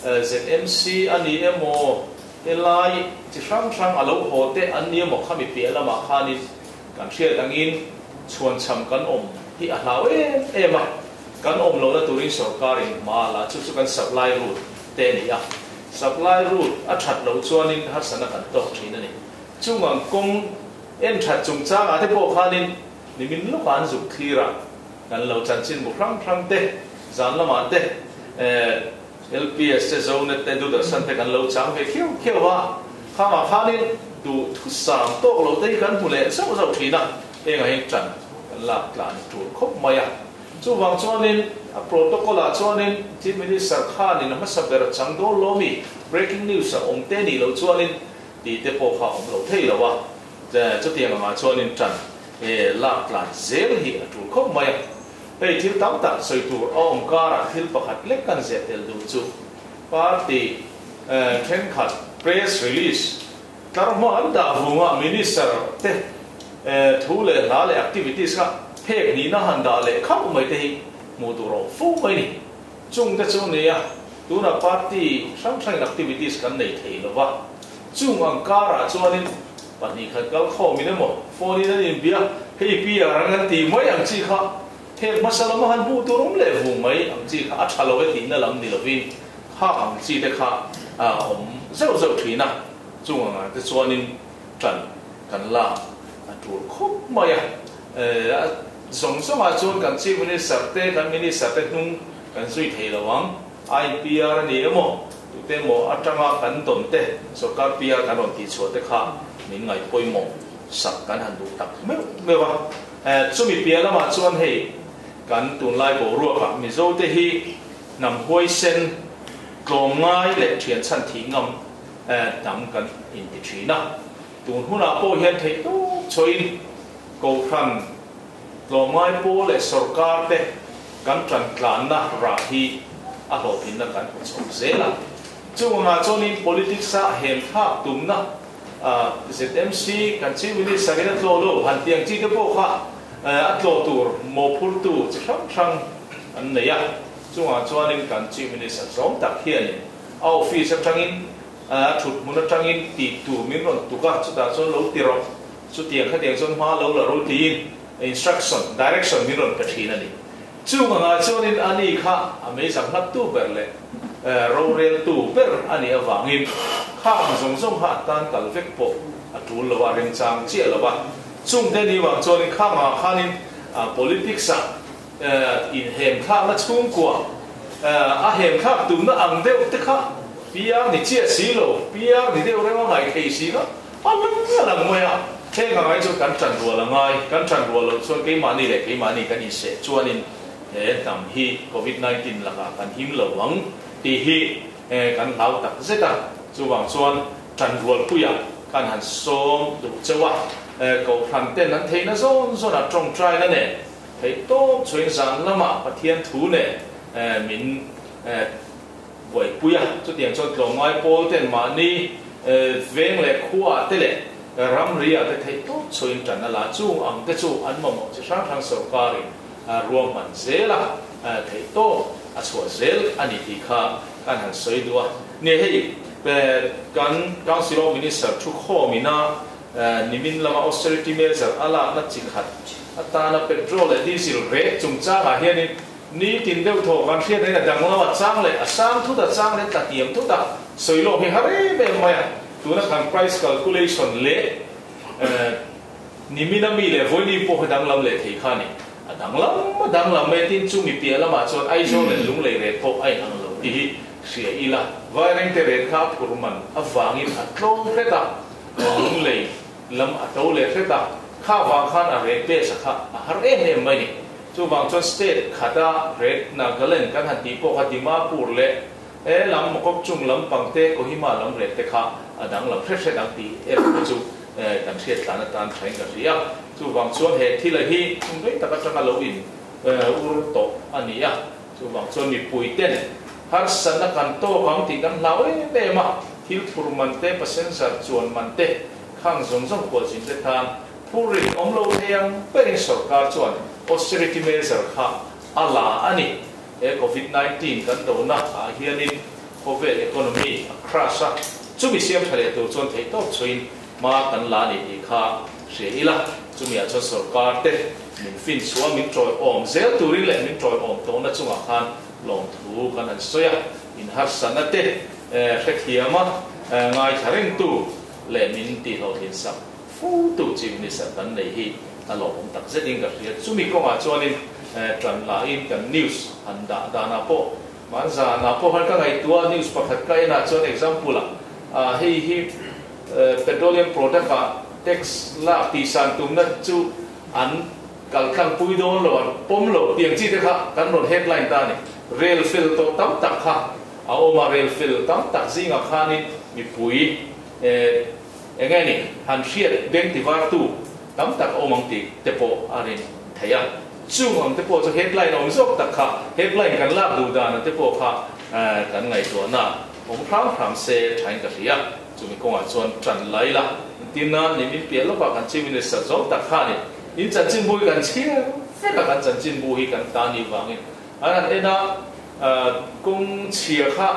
ZMC a ni emaw helai chi hrang hrang a lo haw te an ni emaw khami piah lamah khanin kan hriat angin chhuanchham kan awm hi a hlau em em a, kan awm lohna turin sorkarin hma la chu chu kan supply route te a ni a. Supply route a that loh chuanin harsatna kan tawk thin a ni. Chungang kawng En that chungchangah te pawh khanin nimin lawkah an zuk thlir a, kan lo chanchinbu hrang hrang te, zan lamah te LPS te, Zonet te, Doordarshan te kan lo chang ve khiau khiau a, khangah khanin duh thusam tawk lo te hi kan hmu leh zauh zauh thin a, hengah hian tan kan lak tlan tur khawp mai a. Chuvang chuanin a protocol ah chuanin Chief Minister khanin a hmasa ber chang dawn lo mi, breaking news a awm te nih loh chuanin tih te pawh kha a awm lo thei lo a, chutiang angah chuanin tan lak tlan zel hi a tul khawp mai a. Hei thil tam tak sawi tur a awm karah thil pakhat lek kan zeh tel duh chu party thenkhat press release tlar hma an dah vunga minister te thu leh hla leh activities kha phek nihna han dah leh khauh mai te hi hmuh tur a awm fo mai ni. Chung te chu nia, tuna party hrang hrangin activities kan nei thei lo va, chung ang karah chuanin pahnih khat kal khawmin emaw phone in an inbia, hei PR an kan tih mai ang chi kha heng hmasa lama han hmuh tur awm leh vung mai ang chi kha a tha lo e tihna lam ni lovin khak ang chi te kha a awm zeuh zeuh thin a, chung angah te chuanin tan kan lak a tul khawp mai a. Zawng zawngah chuan kan Chief Minister te, kan Minister te hnung kan zui thei lo ang. IPR a ni emaw, tute emaw atanga kan dawn te, sorkar PR kan rawn tihchhuah te kha min ngaih pawimawh sak kan han duh tak meuh meuh a. Chumi piah lamah chuan hei kan tunlai boruakah Mizo te hi hnam huaisen, tlawmngai leh thian chhan thih ngam hnam kan inti thin a. Tun hunah pawh hian theih tawp chhuahin Kohhran, tlawmngai pawl leh sorkar te kan tantlanna rah hi a hlawhtlinna kan hmu chho zel a. Chungah chuanin politics a hem thlak tumna ZMC kan Chief Minister in a tlaw lo han tih ang chi te pawh kha a tlaw tur mawhphurtu chi hrang hrang an nei a. Chungah chuanin kan Chief Minister zawng tak hianin a office atangin a thut hmun atangin tih tur min rawn tuk a, chutah chuan lo ti rawh. Chutiang khatiang chuan hma lo la ro tiin instruction, direction min rawn pe thin a ni. Chung angah chuanin a ni kha a meizang hlattu ber leh roreltu ber a nih avangin khang zawng zawng kha a tan kal vek pawh a tul lo a, remchang chiah lo a. Chungte ni vang chuanin khang angah khanin politics ah inhemthlakna chhungkua a hemthlak tumna ang deuh te kha PR ni chiah si lo, PR ni deuh reng a ngaih thei si kha a lang a lang mai a. Heng a ngai chu kan tan rual a ngai, kan tan rual loh chuan keimahni leh keimahni kan inseh chuanin he hnam hi Covid 19 lakah kan him lo ang tih hi kan hlau tak zet a. Chuvang chuan tan rualpuiah kan han sawm duh chauh a, Kohhran ten an theihna zawn zawnah tawngtaina nen Theih tawp chhuain zan lamah Pathian thu nen min buaipui a, chutiang chuan tlawmngai pawl ten mahni veng leh khuaah te leh ramriah te theih tawp chhuain tan a la. Chung ang te chu an mamawh chi hrang hrang sorkarin ruahman zel a, theih tawp a chhuah zel a ni tih kha kan han sawi duh a. Nia hei kan Council of Minister thukhawmina Nimin lama austerity measure a lakna chi khat atana petrol leh diesel rate chungchangah hianin nitin deuh thaw kan hriat ahin a danglam a chang leh a sang thut a chang leh tla tiam thut a sawi lawk hi har em em mai a. Tuna kan price calculation leh nimin a mi leh vawiin pawh hi danglam leh thei kha a ni. A danglam a danglam mai tin chu mi piah lamah chuan Aizawl leh Lunglei rate pawh a inang lo tih hi hria ila. Vairengte rate kha a phur man avangin a tlawm hret a. Lunglei lam a to leh hret a, kha vang khan a rate base a kha a har em em mai ni. Chuvang chuan state khata rate Nagaland kan han tih pawh kha Dimapur leh he lam Mokokchung lam pangte Kohima lam rate te kha a dang lam hret hret ang tih erawh te chu kan hriat tlan atan thain ka hria. Chuvang chuan he thil a hi hmun rei tak atanga lo in ur tawh a ni a. Chuvang chuan mipui ten harsatna kan tawk ang tih kan hlau em em a, thil phur man te, passenger chuan man te, khang zawng zawng khualzin te tan phur rin awm lo thei ang berin sorkar chuan austerity measure kha a la a ni. He Covid 19 kan dona ah hianin khawvel economy a crash a, chumi siam tha leh tur chuan theihtawp chhuin hma kan la a ni tih kha hria ila, chumi ah chuan sorkar te min fin chhuah min tawiawm zel turin leh min tawiawm tawhna chungah khan lawmthu kan han sawi a, inharsatna te hrethiam a, ngaithla rengtu leh min tihhlawhtlin sak fo tu Chief Minister kan nei hi a lawmawm tak zetin ka hria. Chumi kawngah chuanin tan lahin kan news han dah danah pawh hmanzanah pawh khan ka ngaihtuah news pakhat ka enah chuan example ah hei hi petroleum product ah tax lak tihsan tumna chu an kaltlang pui dawn lo an pawm lo tiang chi te kha kan rawn headline ta a ni. Rel fel tawh tam tak kha a awm a, rel fel tam tak zingah khanin mipui eng nge ni han hriat beng tivartu tam tak a awm ang tih te pawh a rin theih a. Chung ang te pawh chu headline awm zawk tak kha, headline kan lak duh dan te pawh kha kan ngaihtuahna awm hram hram se thain ka hria. Chumi kawngah chuan tan lai la, tin a ni min piah lawkah kan Chief Minister zawk tak kha a ni. In chanchinbu hi kan chhiar vek a, kan chanchinbu hi kan ta ni vangin an han en a, kawng chhia kha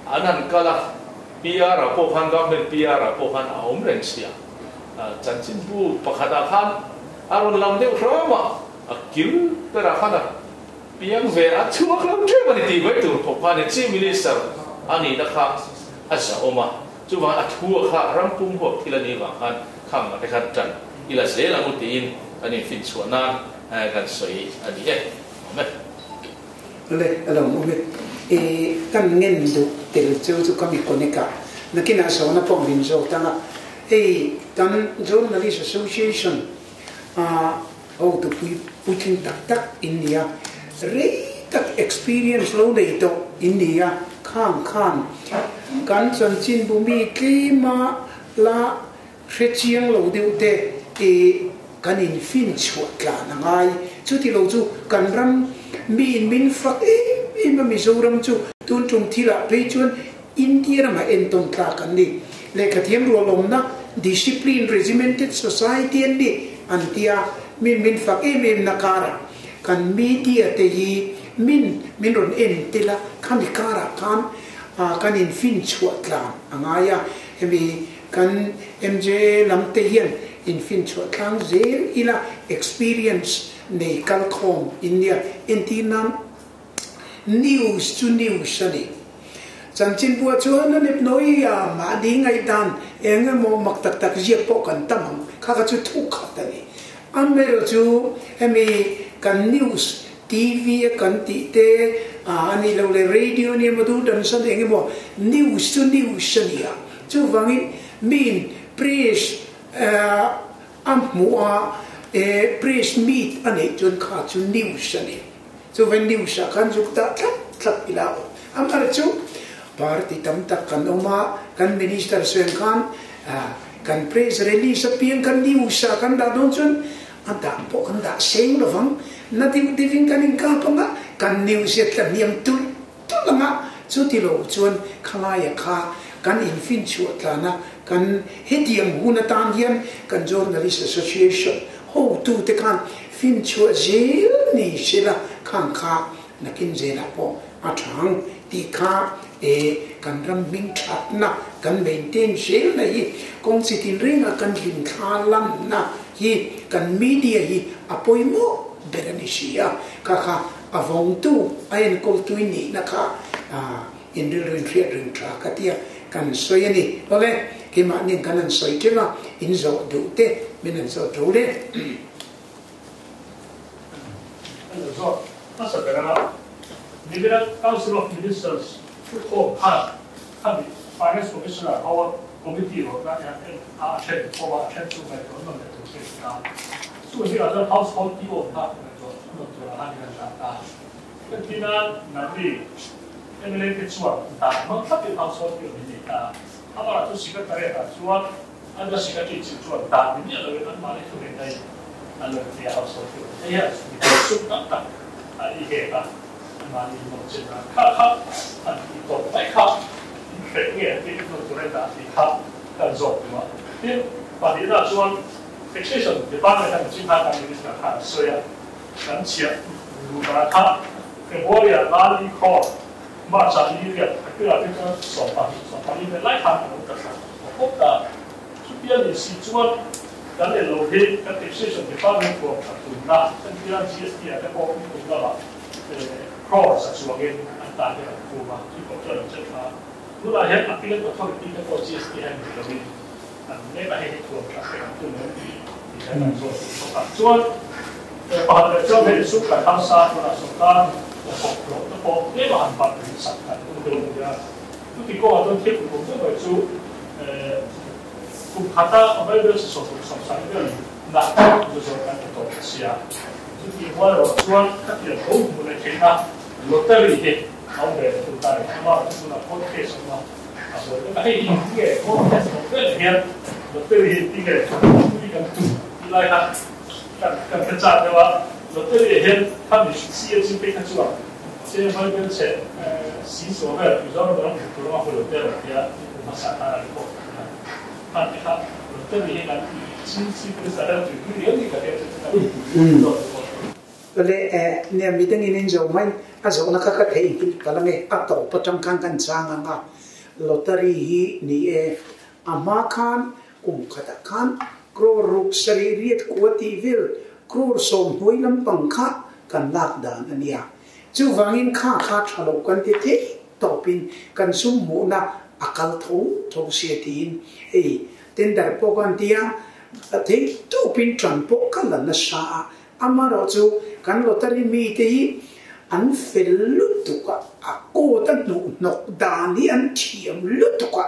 an han kal a, PR ah pawh khan, Government PR ah pawh khan a awm reng sia. Chanchinbu pakhatah khan a rawn lang deuh hram a, a kil berah khan a piang ve a chhuak lo ṭep a ni tih mai tur khawp kha a ni. Chief Minister a nihna kha a zahawm a, chuvang a thu a kha ram pum huap thil a nih vang khan khang te khan ṭan i la zel ang u tiin kan infinchhuah nan kan sawi a ni e. Awm e. Le, a lo awm e. I kan ngen duh tel chu chu ka mi connect a, nakinah zawhna pawh min zawt ang a. Hei kan Journalist Association a hotu pui puitling tak tak in ni a, rei tak experience lo nei tawh in ni a, khang khan kan chanchinbu mi tlema la hre chiang lo deuh te i kan in fin chhuah tlan a ngai. Chuti lo chu kan ram mi in min fak em em a Mizoram chu tun tum thil ah phei chuan India ramah entawn tlak an ni. Lehkhathiam rualawmna, discipline regimented society an ni an ti a, min min fak em em na karah kan media te hi min min rawn en tel a, khami karah khan kan infin chhuah tlan a ngai a, hemi kan MJA lam te hian infin chhuah tlang zel ila experience nei kal khawm India entir nan News chu news a ni. Chanchinbua chuan a nep nawi a, mahni ngaihdan eng emaw mak tak tak ziak pawh kan tam ang, kha kha chu thu khat a ni. Amaherawh chu hemi kan news TV a kan tih te a nih loh leh radio nia emaw Doordarshan eng emaw news chu news a ni a, chuvangin miin press a hmuh a press meet a neih chuan kha chu news a ni. Chuvain news ah khan zuk dah thlap thlap ila aw. Amar chu party tam tak kan awm a, kan minister sawiang khan kan press release apiang kan news ah kan dah dawn chuan a dah pawh kan dah seng lovang. Na deuh deuhin kan inkap ang a, kan news hi a tla hniam tulh tulh ang a, chuti lo chuan khalai ah kha kan infin chhuah tlan a, kan hetiang hun atan hian kan Journalist Association hotute khan finchhuah zel ni sela khang kha nakin zelah pawh a thang tih kha e kan ram hming thatna kan maintain zelna hi kawng chi tin renga kan hlimthla lamna hi kan media hi a pawimawh ber a ni si a, kha kha a vawngtu a enkawltu i nihna kha in rilru in hriat reng tha ka tia kan sawi a ni. Awle, keimahni kan han sawi teuh a, in zawh duh te min han zawh tho le. An lo zawh hmasa ber a, Nibila Council of Ministers thukhawm khan khami Finance Commissioner ho committee rawhna hi an en a, a then khawm a, a then chu ngaihtuah an rawn leh tur se a ni ta. Chu zingah chuan household PO kha ngaihtuah an rawn tur ah khan in an dah ta. Entirna nangni MLA te chuan dan hmang thlapin household hi awm in nei ta a, amah chu Secretariat ah chuan under Secretary chin chuan dan ni miah loin anmahni thuneihna in an lo inti a, household hi awm thei hian mipui sum tam tak a i hek a, anmahni in nawm chin a, kha kha an tih tawp mai kha in hreh nge an tih in nawm tur a in dah tih kha kan zawk duh a. Tin, pahnihna chuan Taxation Department a mihring khan kan Minister khan a sawi a, Kan chhiah luhna kha February-ah Lali khaw March-ah Liriat April-ah te chuan 12, 14 vel lai khan a lo tla thla ta pawp ta. Chutia ni si chuan kan en lo hi kan Taxation Department thuam that tumna entirna GST-ah te pawh ni kum lamah crores a chuangin an target an phum a, chu pawh chuan an che tha. Tunah hian Appellate Authority te pawh GST hian ni lovin. an me ba he thu tha se an tu ne ti kan an zo ka chuan pa le chuan he su ka tham sa tu na so ka ko ko to ko le ba an pa ri sak ka tu do ya tu ti ko a to thip ko ko ba chu kum khata available so so so sa ni na to zo kan to sia tu ti wa ro chuan ka ti ro mu le ke na lottery he au ve tu ta re ma tu na court case ma a so ka hei nge court case mo ve hian lottery he ti nge tu ti kan tu lai ha kan kan ka cha de wa lottery hian tham ni si chi pe ka chu se ma ben se si so ve tu zo ro tu ro ma ho lottery ya ma sa ta ri ko ha ti ha lottery he kan chi chi pe sa ra tu tu ri ni ka te le ne mi dang in zo mai a zo na ka ka thei pil kalange a to patang khan kan changa nga lottery hi ni e ama khan kum khata khan crore rup sari riat kwati vil crore som hoi lam pangkha kan lak dan ania chu wangin kha kha thalo kan ti the topin kan sum mu na akal tho tho se tin ei tender po kan tia the topin tran po kan la na sa amaro chu kan lottery mi te hi an fel lutuka a ko ta nu nok dan hi an thiam lutuka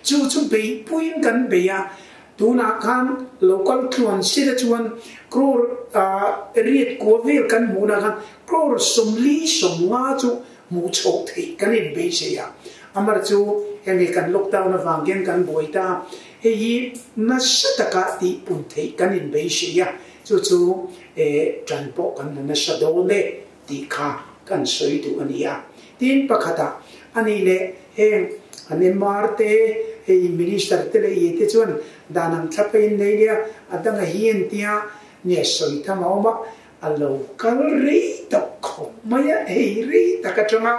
chu chu bei puin kan beya tuna khan local thuan sira chuan crore riat ko vel kan muna khan crore somli somnga chu mu chok thei kan in be se ya amar chu hemi kan lockdown awangin kan boita hei na sataka ti pun thei kan in be se ya chu chu tran po kan na sa do le ti kha kan soi du ania tin pakhata ani le heng ane marte hei minister te le te chuan danang thlapein nei lia adanga hian tia ne soi thama oma alo kal ri to kho maya hei ri takatanga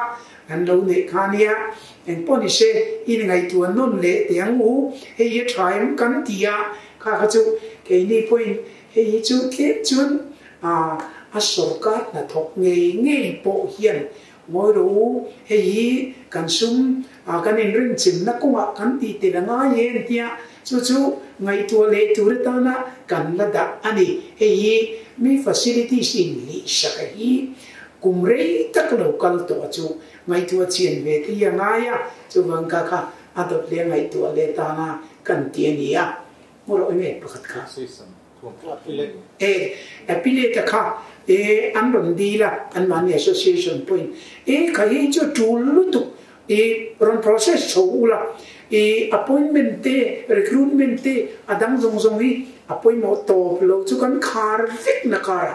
an lo ne khania en poni se in ngai tu non le tiang u hei ye thaim kan tia kha kha chu ke ni point hei chu ke chun a a sarkar na thok nge nge po hian ngoi ro hei kan sum a kan in rin chim na kunga kan ti te la nga yen tia chu chu ngai tu le tu re ta na kan la da ani hei mi facilities in li saka hi kum rei tak local to chu ngai tu chian ve ti ya nga ya chu wang ka kha adop le ngai tu le ta na kan ti ni ya mo ro nge pakhat kha e apile ta kha e an ron di la an man association point e kha hi chu tul lu tu e ron process chho ula e appointment te recruitment te adang zong zong hi appointment to lo chu kan khar vek na kara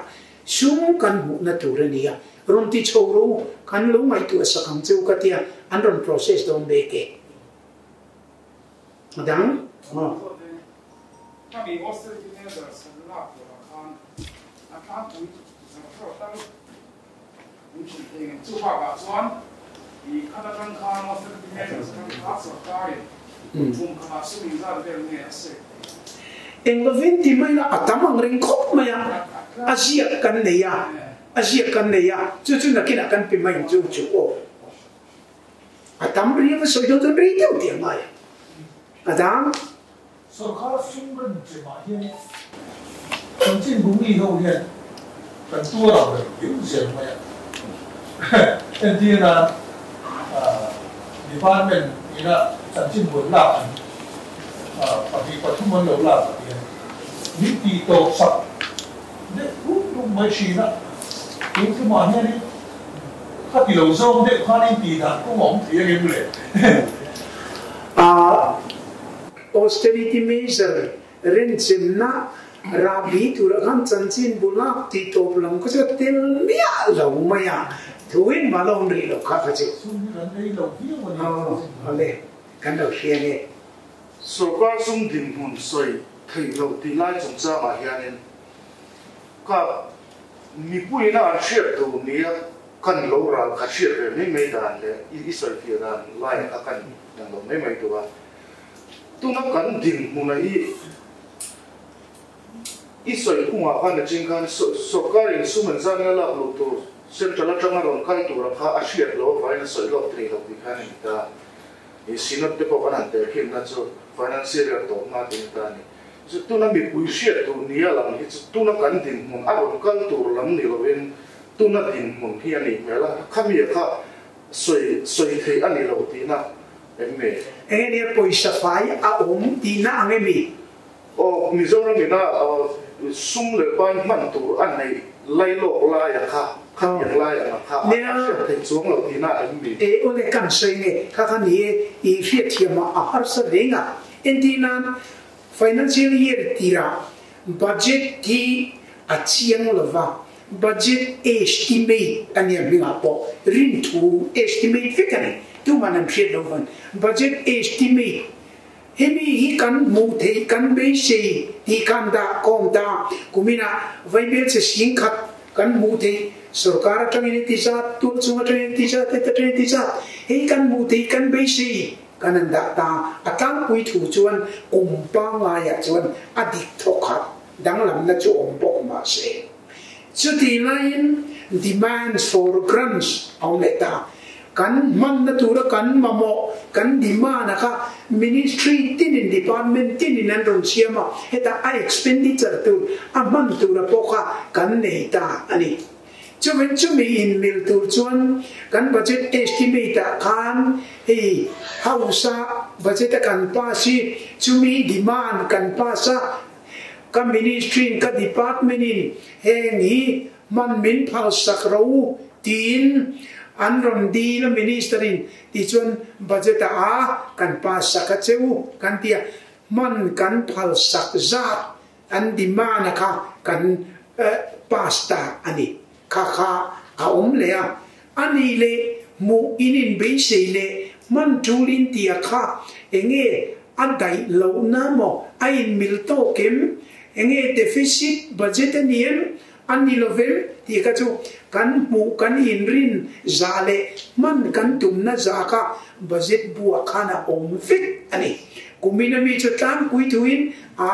sum kan mu na tur ania ron ti chho ro kan lo ngai tu sakang cheu ka tia an ron process don be ke adang kami austerity measures la khan a kha pui zang tal chu ba ga chuan i khata tang khan austerity measures kan kha sarkar kum kha su mi za vel nge ase englovin ti mai la atamang ring khop maya asia kan nei ya asia kan nei ya chu chu na kina kan pi mai chu chu o atam ri ma soi do ri deu ti mai adang sarkar sumran che ma hian chanchin bu mi ho hian kan tu ra re yu zen mai en ti na department ina chanchin bu la an pa ti pa thu mon lo la ti ni ti to sak de ru ru mai chi na tu chu ma hian ni kha ti lo zong de kha ni ti da ko mong ti ge le a austerity measure rin chimna rabi tu ran chanchin bulak ti top lam ko chu tel mia lo maya thuin ma lo ri lo kha kha chu ale kan lo hria ne sarkar sum din hun soi thei lo ti lai chung cha ma hianin ka mi pui na an hriat tu nia kan lo ral kha hriat ve mai mai dan le i soi fi dan lai a kan dang lo mai mai tu a tuna kan din huna i i soi kunga khan na ching khan sarkar in suman zan la lo tu central atanga ron kai tu ra kha a hriat lo vai na soi lo tri lo ti khan ni ta i sinot te po kan an ter khim na chu Financial year tawpna tih ni ta a ni. Chu tuna mipui hriat duh nia lang hi chu tuna kan dinhmun a rawn kal tur lam ni lovin tuna dinhmun hi a nih hmel a, khami kha sawi sawi theih a ni lo tihna em ni? Enge nia pawisa fai a awm tihna ang emi? Aw, Mizoram ina sum leh pai hman tur a neih lailawk laia kha, khatiang lai anga kha a hriat theih chuang lo tihna em ni? E, awle kan sawi nge, kha kha ni e, i hriatthiam ah a harsa reng a, entirnan Financial year tirah budget hi a chiang lova, budget estimate a nia hmingah pawh rinthu estimate vek a ni, tuman an hriat lo van. Budget estimate hemi hi kan hmuh theih kan beisei tih khan dah khawm ta, kuminah vaibelchhe singkhat kan hmuh theih sorkar atangin heti zat, tualchhung atangin heti zat, heti atangin heti zat, hei kan hmuh theih kan beisei. Kan an dah ta, a tlangpui thu chuan kum pangaiah chuan a dik thawkhat danglamna chu awm bawk mah se. Chutih laiin demands for grants a awm leh ta. Kan hmanna tura kan mamawh, kan demand a kha ministry tinin, department tinin an rawn siam a, heta a expenditure tur, a hman tura pawh kha kan nei ta a ni. Chuvin chumi inmil tur chuan kan budget estimate ah khan hei house a budget a kan pass hi chumi demand kan pass a, ka ministry in ka department in heng hi hman min phal sak ro u tiin an rawn dil a minister in tichuan budget ah a kan pass sak a che u kan ti a, hman kan phal sak zat An demand a kha kan pass ta a ni. Kha kha a awm leh a, a nih leh hmuh in inbeisei leh hman tul in tia kha enge a daih lohna maw a inmil tawk em? Enge deficit budget a ni em? A ni lovem tih kha chu kan hmuh kan inrin zah leh hman kan tumna zah kha budget buah khan a awm vek a ni. Kumin ami chu tlangpui thuin a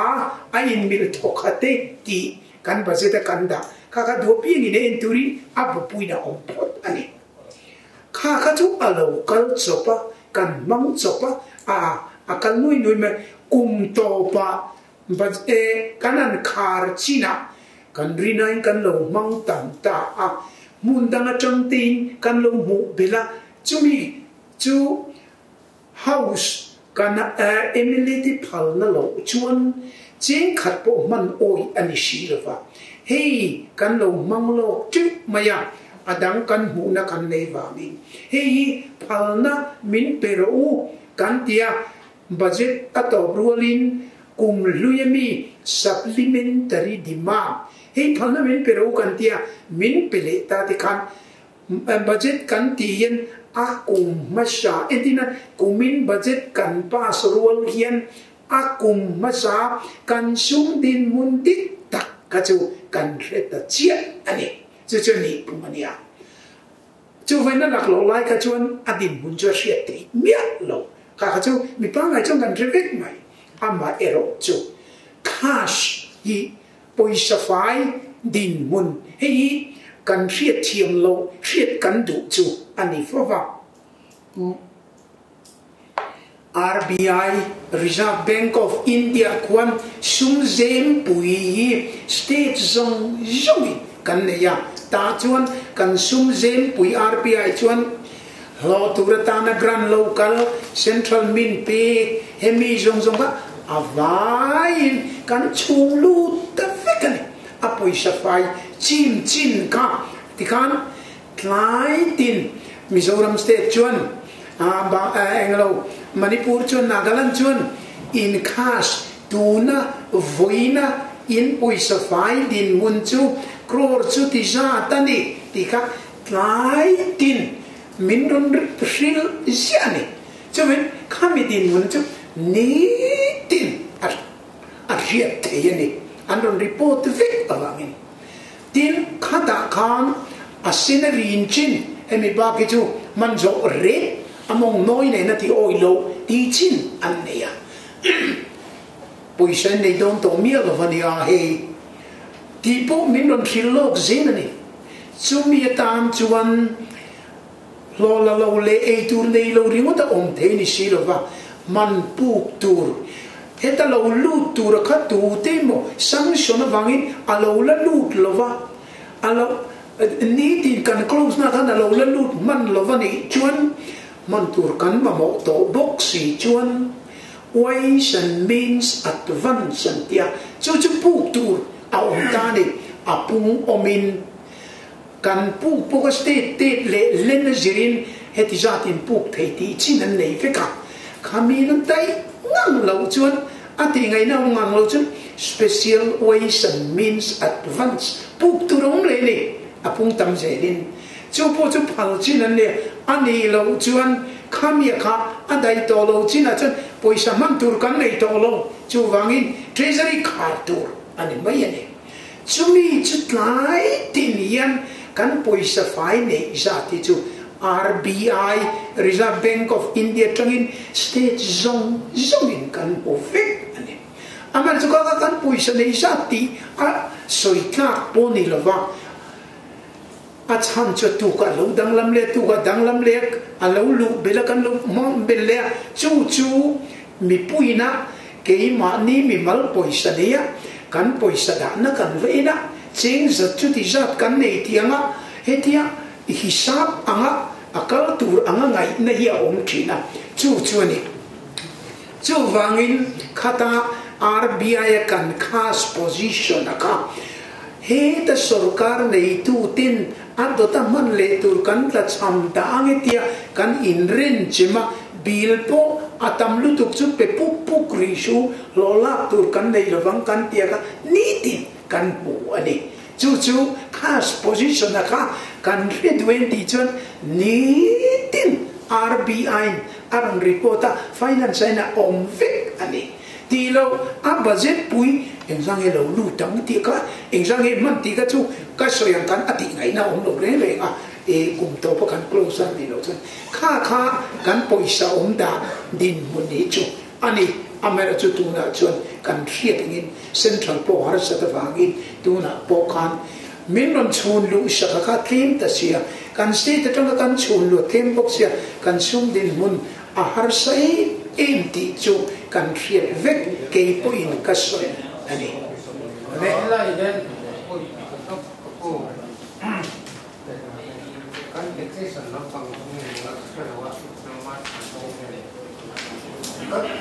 a inmil thawkhat e tih kan budget a kan dah kha kha duh apiangin a en turin a bupuiin a awm phawt a ni. Kha kha chu a lo kal chawp a, kan hmang chawp a, a a kal nuai nuai mai. Kum tawpah But e, kan an khar chinah kan rinain kan lo hmang tam ta a, hmun dang atang tein kan lo hmuh belh a, chumi chu House kan Emily phalna loh chuan cheng khat pawh hman awih a ni si lo va, hei kan lo hmang lawk teuh mai a, a dang kan hmuhna kan nei vangin hei hi phalna min pe rawh u kan ti a, Budget a tawp rualin kum hlui ami supplementary demand hei phalna min pe ro kan tia min pe leh ta te khan budget kan tih hian a kum hmasa entirna kumin budget kan pass rual hian a kum hmasa kan sum dinhmun dik tak kha chu kan hre ta chiah a ni. Chu chu nih pum a nia. Chuvain a lak loh lai kha chuan a dinhmun chu a hriat theih miah lo. Kha kha chu mi pangngai chuan kan hre vek mai. Amah erawh chu cash hi pawisa fai dinhmun hei hi kan hriat thiam loh hriat kan duh chu a ni fo va. RBI, Reserve Bank of India, khuan sum zempui hi state zawng zawngin kan nei a, tah chuan kan sum zempui RBI chuan hlawh tur atana grant local, central min pek hemi zawng zawng kha a vaiin kan chhung lut ta vek a ni. A pawisa fai chin chin kha tikhan Tlai tin Mizoram state chuan englo Manipur chuan Nagaland chuan in cash tuna vawiina in pawisa fai dinhmun chu crore chu ti zat a ni tih kha tlai tin min rawn hrilh ziah a ni. Chuvin khami dinhmun chu nitin a hriat thei a ni. An rawn report vek avangin. Tin, khatah khan a scenery in chin hemi bak hi chu hman zawh reng a mawng nawi nen a ti awih loh tih chin an nei a. Pawisa in nei dawn tawh miah lo va nia hei tih pawh min rawn hrilh lawk zel a ni. Chumi atan chuan hlawh la lo leh ei tur nei lo ringawt a awm thei ni si lo va, hman puk tur. Heta lo lut tura kha tu te maw sanction avangin a lo la lut lova, a lo nitin kan close na khan a lo la lut hman lova nih chuan hman tur kan mamawh tawh bawk si chuan ways and means advance an tia chu chu puk tur a awm ta a ni, a pung awmin kan puk pawh kha state tet leh len a zirin heti zatin puk thei tih chin an nei vek a, khami nan daih ngang loh chuan a tih ngaihna awm ngang loh chuan special ways and means advance puk tur a awm leh a ni, a pung tam zelin chu pawh chu phal chin an nei a, a nih loh chuan khamia kha a daih tawh lo chinah chuan pawisa hman tur kan nei tawh lo, chuvangin treasury khar tur a ni mai a ni. Chumi chu tlai tin hian kan pawisa fai neih zat hi chu RBI, Reserve Bank of India, atangin state zawng zawngin kan hmu vek a ni. Amaherawhchu chu kha kan pawisa neih zat tih a sawi tlak pawh ni lova, a chhan chu a tukah a lo danglam leh a tukah danglam leh a lo luh belh a kan lo hmang belh leh a, chu chu mipuiina keimahni mimal pawisa neia kan pawisa dahna kan va en a, cheng zat chuti zat kan nei tih anga hetia hisap anga a kal tur anga ngaihna hi a awm thin a, chu chu a ni. Chuvangin khata RBI a kan cash position a kha heta sorkar neitutin a dawta hman leh tur kan tla chham dah ang e tia kan inren chem a, bill pawh a tam lutuk chu pe puk puk rih su, hlawh lak tur kan nei lovang kan tia kha nitin kan hmu a ni. Chu chu cash position a kha kan hre duh em tih chuan nitin RBI-in a rawn report a, finance a in a awm vek a ni. Tih loh a budget pui engzang nge lo lut ang tih kha, engzang nge hman tih kha chu ka sawi ang khan a tih ngaihna a awm lo reng reng a, e kum tawpa kan close a nih loh chuan kha kha kan pawisa awm dan dinhmun hi chu a ni. Amaherawhchu chu tunah chuan kan hriat angin central pawh harsat avangin tunah pawh khan min rawn chhun luh sak a kha tlem ta sia, kan state atanga kan chhun luh a tlem bawk sia, kan sum dinhmun a harsa em em tih chu kan hriat vek kei pawhin ka sawi a ni. Amen. Helai hian kan taxation lampang nge ka hre lo a,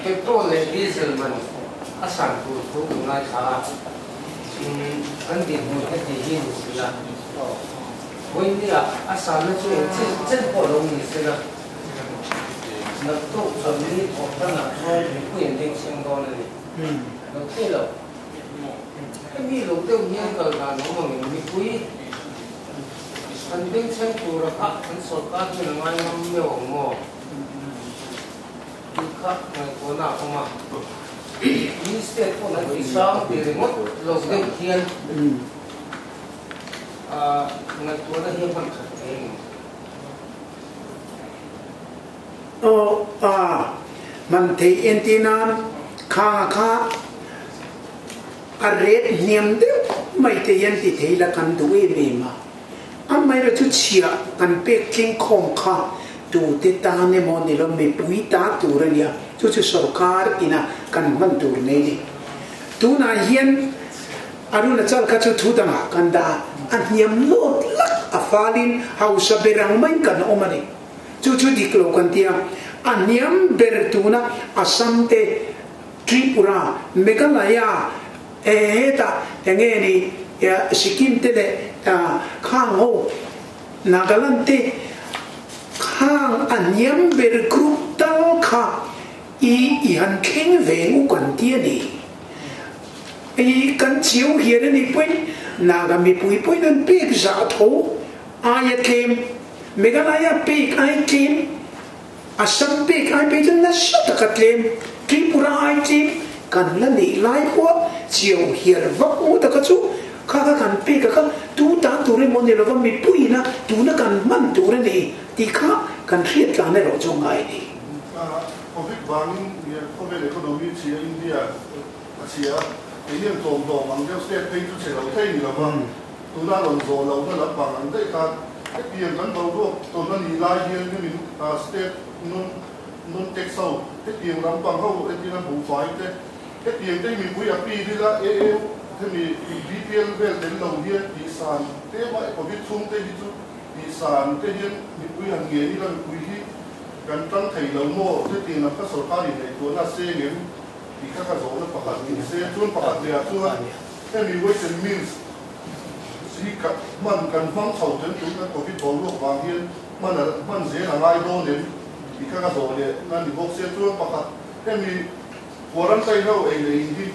Petrol leh diesel man a san tur thu kan ngaithla a, kan dinhmun heti hi ni si la, vawinia a sanna chu eng chen chen pawh lo ni se la, naktuk chawlhni thawh hlanah chuan mipui an deng chheng dawn a ni. Lo thei lo. Hemi lo deuh hian kal dan awm angin mipui an deng chheng tura kha an sawrkar hian a ngai ngam meuh ang maw? Tih kha ngaihtuahna a awm a. Mi state pawh an ti sang ti ringawt lo deuh hian ngaihtuahna hi a hman that thei a ni. Aw a, man thei entir nan khanga kha a ret hniam deuh mai te hian ti thei la kan duh em em a. Amaherawhchu chu chhiah kan pek tling khawm kha tute tan emaw ni lo mipui ta tur a nia, chu chu sorkar ina kan hman tur nei ni. Tunah hian Arunachal kha chu thu dangah kan dah a, a hniam lawt lak a falin hausa ber ang maiin kan awm a ni. Chu chu dik lo kan ti a, a hniam ber tuna Assam te, Tripura, Meghalaya, hetah enge ni Sikkim te leh khang ho Nagaland te khang a hniam ber group tal kha i i han thleng ve ngu kan ti a ni. I kan chiu hian a ni pawhin Naga mipui pawhin an pek zah tho aia tlem, Meghalaya pek ai tlem, Assam pek ai phei chuan nasa taka tlem, Tripura ai tlem kan la neih lai pawh chiu hiar vak u taka chu kha kha kan pek a kha tu tan tur emaw ni lova mipuiin a tuna kan hman tur a ni tih kha kan hriat tlan erawh chu ngai a ni. Covid vangin khawvel economy chhia India a chhia a, keini ang tlawm hlawm ang deuh state phei chu chhe lo thei ni lova, tuna rawn zawh lohna lampang ang daih khan hetiang kan boruak tawn a nih lai hian hemi state non non tax ho hetiang lampang ho entirna buhfai te. Hetiang te hi mipui a pi ila e hemi BPL vel tel lo hian tihsan te mah Covid chhung te hi chu tihsan te hian mipui han ngen ila mipui hi kan tang thei lo maw? Hetiang lam kha sorkar in ngaihtuahna a seng em tih kha ka zawhna pakhat ni se. Chuan pakhat leh ah chuan hemi Ways and Means hi ka hman kan hmang chho tel tun kan Covid boruak vang hian hman a hman zel a ngai dawn em tih kha ka zawh leh na ni bawk se. Chuan pakhat hemi Quarantine ho ei leh in hi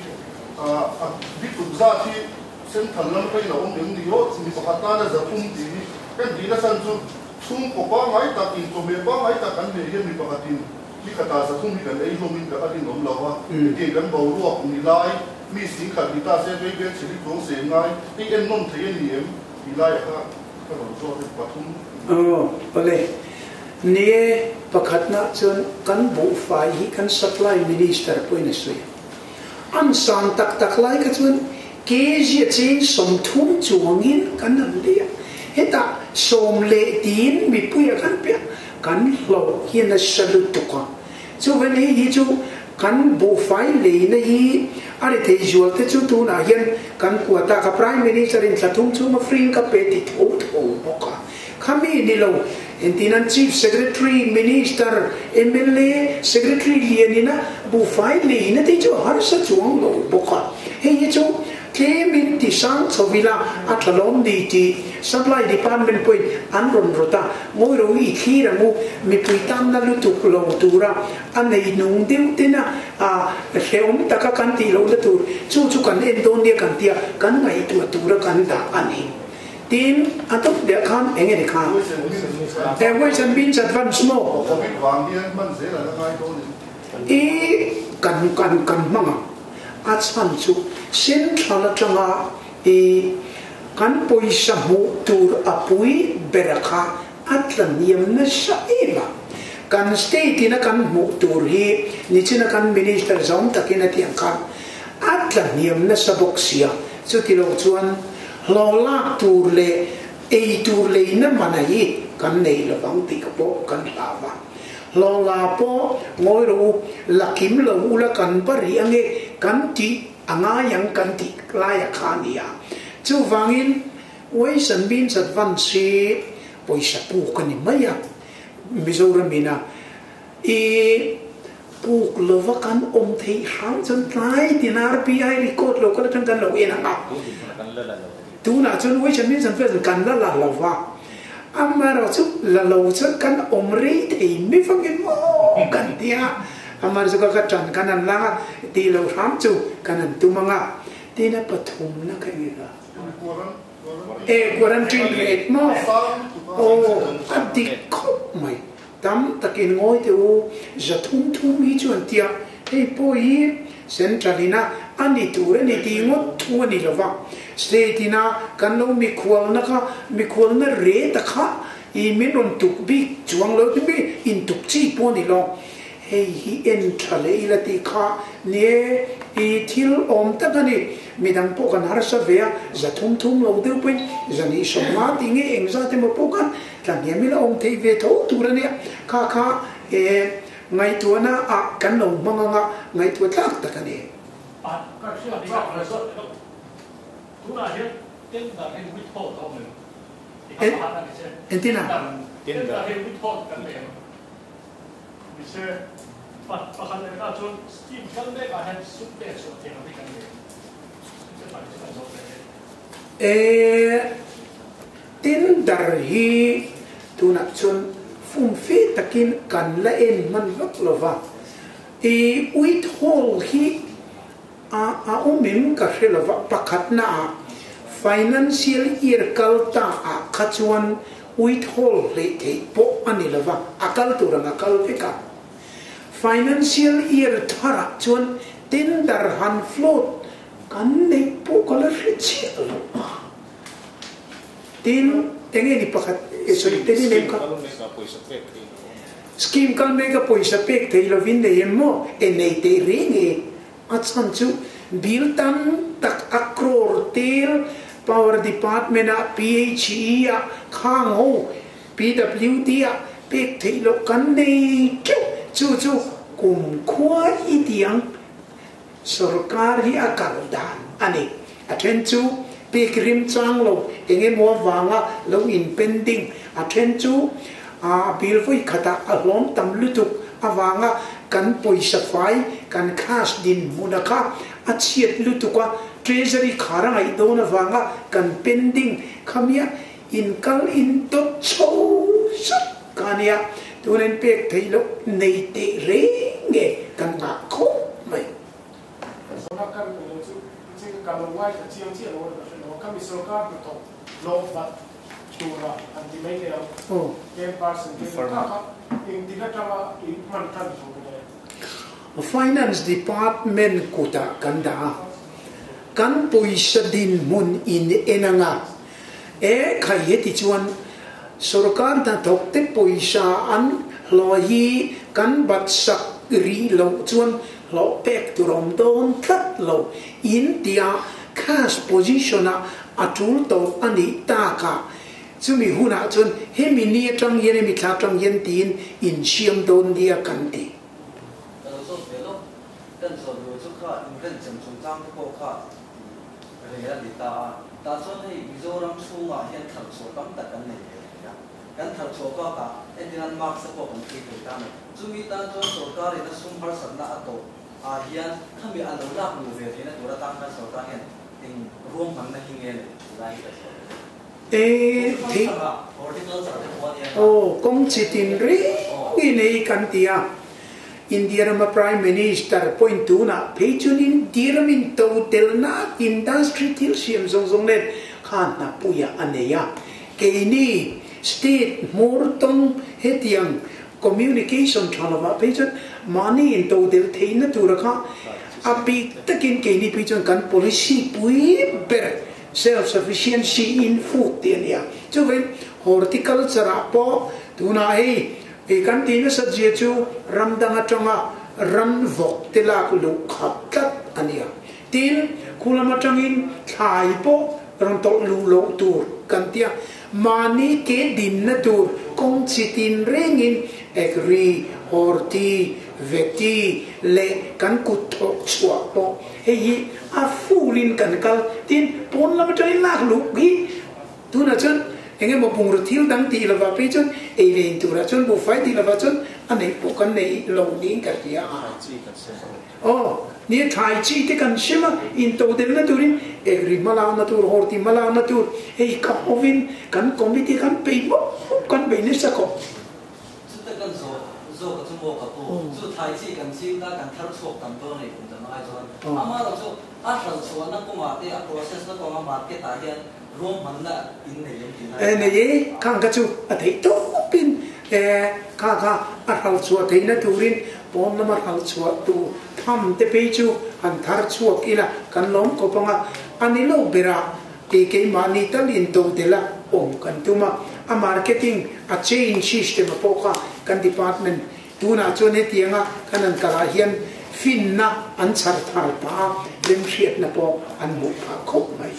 a bituk zat hi central lam atangin a awm em ni aw? Mi pakhat tana zathum tih hi kan tih nachhan chu chhungkaw pangngai tak, inchawhmeh pangngai tak kan neih hian mi pakhatin ni khatah zathum hi kan ei hlawmin ka rinawm lo a, hetiang kan boruak ni lai mi singkhat ni ta se vei vel chhe hi chuang se ngai hei ennawm thei a ni em tih laiah kha ka rawn zawt a ni pathum. Aw, awle. Ni e, pakhatna chuan kan buhfai hi kan supply minister pawhin a sawi a. An san tak tak lai kha chuan kg a cheng 30 chuangin kan han lei a. Hetah sawm leh tiin mipuia kan piah kan hlauh hi a nasa lutuk a. Chuvan hei hi chu kan buhfai leina hi a ri thei zual te chu tunah hian kan kuat a, ka Prime Minister in thla thum chhunga free in ka pe ti tho tho bawk a. Khami ni lo, entin an Chief Secretary, Minister, mla, Secretary lian ina buhfai leina te chu a harsa chuang lo bawk a. Hei hi chu tlemin ti sang chho ila a tha lawm ni tih Supply Department pawhin an rawn rawt a, ngawi ro i thlir ang u, mipui tanna lutuk lo tura a nei nung deuh tena a hrehawm taka kan tih lohna tur chu chu kan en dawn nia kan tia kan ngaihtuah tura kan dah a ni. Tin, a tawp leh khan eng nge ni kha? He Ways and Means Advance maw? I kan kan kan hmang ang. A chhan chu Central atanga i kan pawisa hmuh tur a pui ber a kha a tla hniam nasa em a. Kan state ina kan hmuh tur hi nichina kan Minister zawm takin a tih ang khan a tla hniam nasa bawk sia. Chutilo chuan Hlawh lak tur leh ei tur leina mana hi kan nei lovang tih ka pawh kan hlau a. Hlawh la pawh ngawi rawh u, la kim lo ula kan va rih ange kan tih a ngai ang kan tih laia kha a ni a. Chuvangin Ways and Means Advance hi pawisa puk a ni mai a, Mizoram ina I puk lova kan awm theih hram chuan tlai tin RBI record lo kal atang kan lo en ang a, tunah chuan Wage and Means and Pension kan la la lo va, amaherawhchu la lo chuan kan awm rei thei mi vangin maw kan ti a, amaherawhchu ka ka tan kan han lang a, tih loh hram chu kan han tum ang a, tin a pathumna kha eng nge ka? E quarantine rate maw? Aw a dik khawp mai. Tam takin ngawi teh u, za thum thum hi chu an tia, hei pawh hi Central ina a ni tur a ni tih ngawt thu a ni lo va, State ina kan lo mikhualna kha mikhualna reta kha i min rawn tuk bik chuang lo ti mi intuk chi pawh a ni lo. Hei hi en tha leh ila tih kha ni e, i thil awm tak a ni. Midang pawh kan harsa ve a, za thum thum lo deuh pawhin za nih 50 tih nge engzat emaw pawh khan Tla hniam ila awm theih ve tho tur a nia. Kha kha e ngaihtuahna ah kan lo hmang anga ngaihtuah tlak tak a ni. Ka hriat chak le zawt tawh. Tunah hian tender hi withhold a awm em? Ti kha pakhat a ni che. Entina? Tender hi withhold kan nei em? Ni se, pakhat leh kha chuan scheme kal mek ah hian sum pek chhuah theih ang hi kan nei em? Chu chu kan zawt ve mek. E. Tender hi tunah chuan fumfe takin kan la en hman vak lo va, i withhold hi a a awm em ka hre lo va, pakhatna ah financial year kal ta ah kha chuan withhold hleih theih pawh a ni lo va, a kal tur ang a kal vek a. Financial year thar ah chuan tender han float kan neih pawh ka la hre chiah lo a. Tin, enge ni pakhat e sawi tel in em kha? Scheme kal mek a pawisa pek thei lovin nei em maw? E nei teh reng e. A chhan chu bill tam tak a crore tel Power Department ah, PHE ah, khang ho, PWD ah pek theih loh kan nei teuh. Chu chu kum khua i ti ang. Sorkar hi a kal dan a ni. A then chu pek rim chang lo eng emaw avanga lo in pending, a then chu a bill vawi khatah a hlawm tam lutuk avanga kan pawisa fai kan cash dinhmuna kha a chhiat lutuk a, treasury khar a ngaih dawn avanga kan pending khamia in kal in dawt chho zat kha nia, tuna in pek theih loh nei teh reng nge kan ngah khawp mai. Sawrkar kan lo chu cheng ka lo ngaithla chiang chiah lo a ka hre lo a, khami sawrkar hnathawk hlawh bat tura an ti mai thei ang, 10% te kha kha engtik atanga in hman tan tur nge? Finance Department kutah kan dah a, kan pawisa dinhmun in en anga E khai heti chuan sorkar hnathawk te pawisa an hlawh hi kan bat sak rih loh chuan hlawh pek tur awm dawn tlat lo in tia cash position ah a tul tawp a nih tak a, chumi hunah chuan hemi ni atang hian hemi thla atang hian tiin insiam dawn nia kan ti. Ka lo zawt ve lawk, kan zawt lo chu kha inrenchem chungchang te pawh kha Rei a ni ta a, tah chuan hei Mizoram chhungah hian tharchhuah tam tak kan nei ve thei a, kan tharchhuah bakah entirnan marks te pawh kan thlir thei ta a ni. Chumi tan chuan sorkarin a sum harsatna a tawh ah hian khami a lo lak luh ve theihna tur atan khan sorkar hian eng ruahmanna hi nge nei tih lai hi ka chhuah ve. E thei aw kawng chi tin reng i nei kan ti a, India rama Prime Minister pawhin tunah phei chuanin India ramin totelna industry thil siam zawng zawng nen kha hnapuia a nei a, keini state hmawr tawng hetiang communication tha lovah phei chuan mahni intodelh theihna tura kha a bik takin keini phei chuan kan policy pui ber Self sufficiency in food tih a ni a, chuvangin horticulture ah pawh tunah hei ei kan tih nasat zia chu ram dang atanga ran vawk te lak luh khat tlat a ni a. Tin, khu lam atangin thlai pawh rawn tawlh luh loh tur kan ti a, mahni ke dinna tur kawng chi tin rengin agri, horti, veti leh kan kut thawk chhuah pawh Hei hi a full in kan kal tin pawn lam atangin lak luh hi tunah chuan eng emaw bungraw thil dang tih lovah phei chuan ei leh in turah chuan buhfai tih lovah chuan a neih pawh kan nei lo niin ka hria a. Aw nia thlai chi te kan sem a intodelna turin egri hmalakna tur horti hmalakna tur hei ka hovin kan committee kan peih mawp mawp kan bei nasa khawp. Chute kan zawh zawk a chu maw ka pu, chu thlai chi kan ching ta kan thar chhuak tam dawn a ni kum dang ai chuan. Amaherawh chu a hralh chhuahna kawngah te a process na kawnga market ah hian ruahmanna in nei em tih lai E nei e, khang kha chu a theih tawpin e kha kha a hralh chhuah theihna turin pawn lama hralh chhuah tur tham te phei chu han thar chhuak ila kan lawm khawp ang a, a ni lo berah Tih keimahni tal in to tel a awm kan tum a, a marketing a chain system a pawh kha kan department tunah chuan hetianga kan han kal ah hian finna an chhar thar phah a, remhriatna pawh an hmuh phah khawp mai.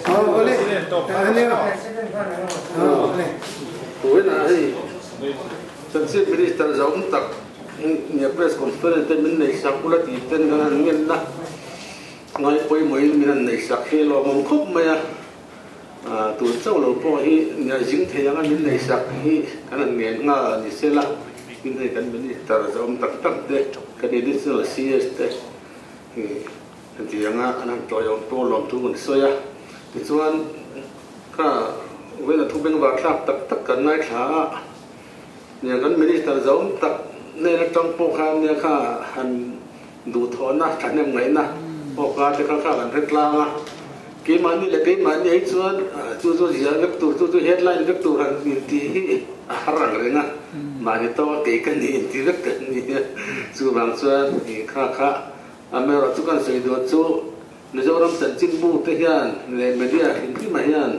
Aw awle ania aw awle. Vawiinah hei Chanchin Minister Zaum tak nia press conference te min nei sak ula tih ten kan han ngenna. Ngai pawimawhin min han nei sak hi lawmawm khawp mai a, tun chauh lo pawh hi nia zing thei anga min nei sak hi kan han ngen nghal a ni sela, tin hei kan Minister zawm tak tak te, kan Additional CS te hi heti anga an han tawiawm pawh lawm thu kan sawi a, tichuan kha vawiin a thu bengvar thlak tak tak kan ngaithla a, nia kan Minister zawm tak hnen atang pawh khan nia kha han Duhthawhna, thahnem ngaihna awka te kha kha kan hre tlang a, keimahni leh keimahni ai chuan chu chu ziah vek tur, chu chu headline vek tur han intih hi a har ang reng a, mahni tawka kei ka ni inti vek kan ni a, chuvang chuan i kha kha amaherawh chu kan sawi duh chu Mizoram chanchinbu te hian leh media hrim hrimah hian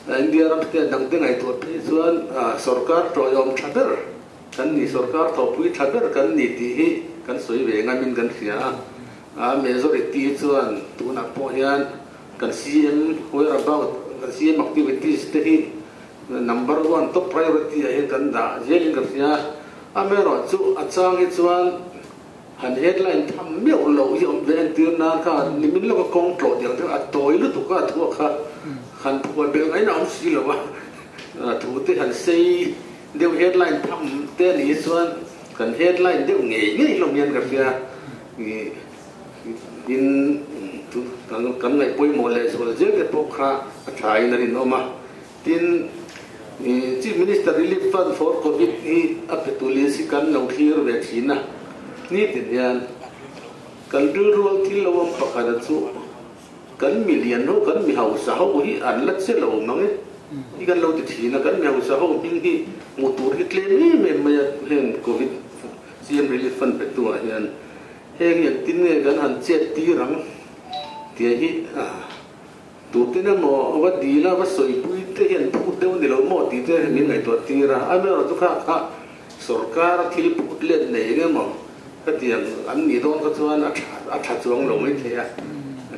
India ram te dangte ngaihtuah phei chuan sorkar tawiawm tha ber Kan ni sorkar thawhpui tha ber kan ni tih hi kan sawi ve ngamin kan hria a, a majority chuan tunah pawh hian kan CM whereabout, kan CM activities te hi number one top priority ah hian kan dah zelin ka hria a, amaherawh chu a chang hi chuan Han headline tham meuh lo hi awm ve entir nan kha nimin lawka kawng tlawh diang te a tawi lutuk a thu a kha han phuah belh ngaihna awm si lo a thu te han sei deuh headline tham te a nih hi chuan kan headline deuh ngei ngei hlawm hian ka hria tin kan ngaih pawimawh leh zual zel te pawh kha a tha in a rinawm a. Tin, Chief Minister Relief Fund for Covid hi a pe tu list hi kan lo thlir ve thin a, nitin hian kan rilrual thil lo awm pakhat a chu kan mi lian ho, kan mi hausa ho hi an la che lo mang e hi kan lo ti thin a, kan mi hausa ho hming hi hmuh tur hi tlem em em mai a heng Covid CM Relief Fund pe tu ah hian heng hi engtin nge kan han chet tir ang tih hi Tute emaw va dil a, va sawipui te hian phut deuh a ni lo maw tih te min ngaihtuah tir a. Amaherawh chu kha kha sorkar thil phut let nei eng emaw ka ti ang an nih dawn kha chuan a tha a tha chuang lo mai thei a.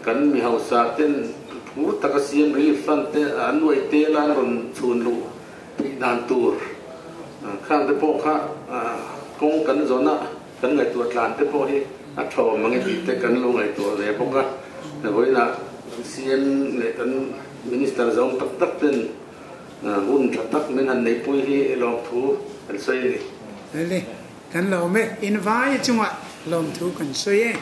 Kan mi hausa ten phur taka siam relief fund te an nuaih tel a an rawn chhun luh theih dan tur khang te pawh kha kawng kan zawn a kan ngaihtuah tlan te pawh hi a tha awm ang e tih te kan lo ngaihtuah ve bawk a. Vawiinah CM leh kan Minister zawng tak tak ten hun tha tak min han neihpui hi lawmthu kan sawi a ni. Lele, kan lawm e, in vai chungah lawmthu kan sawi e.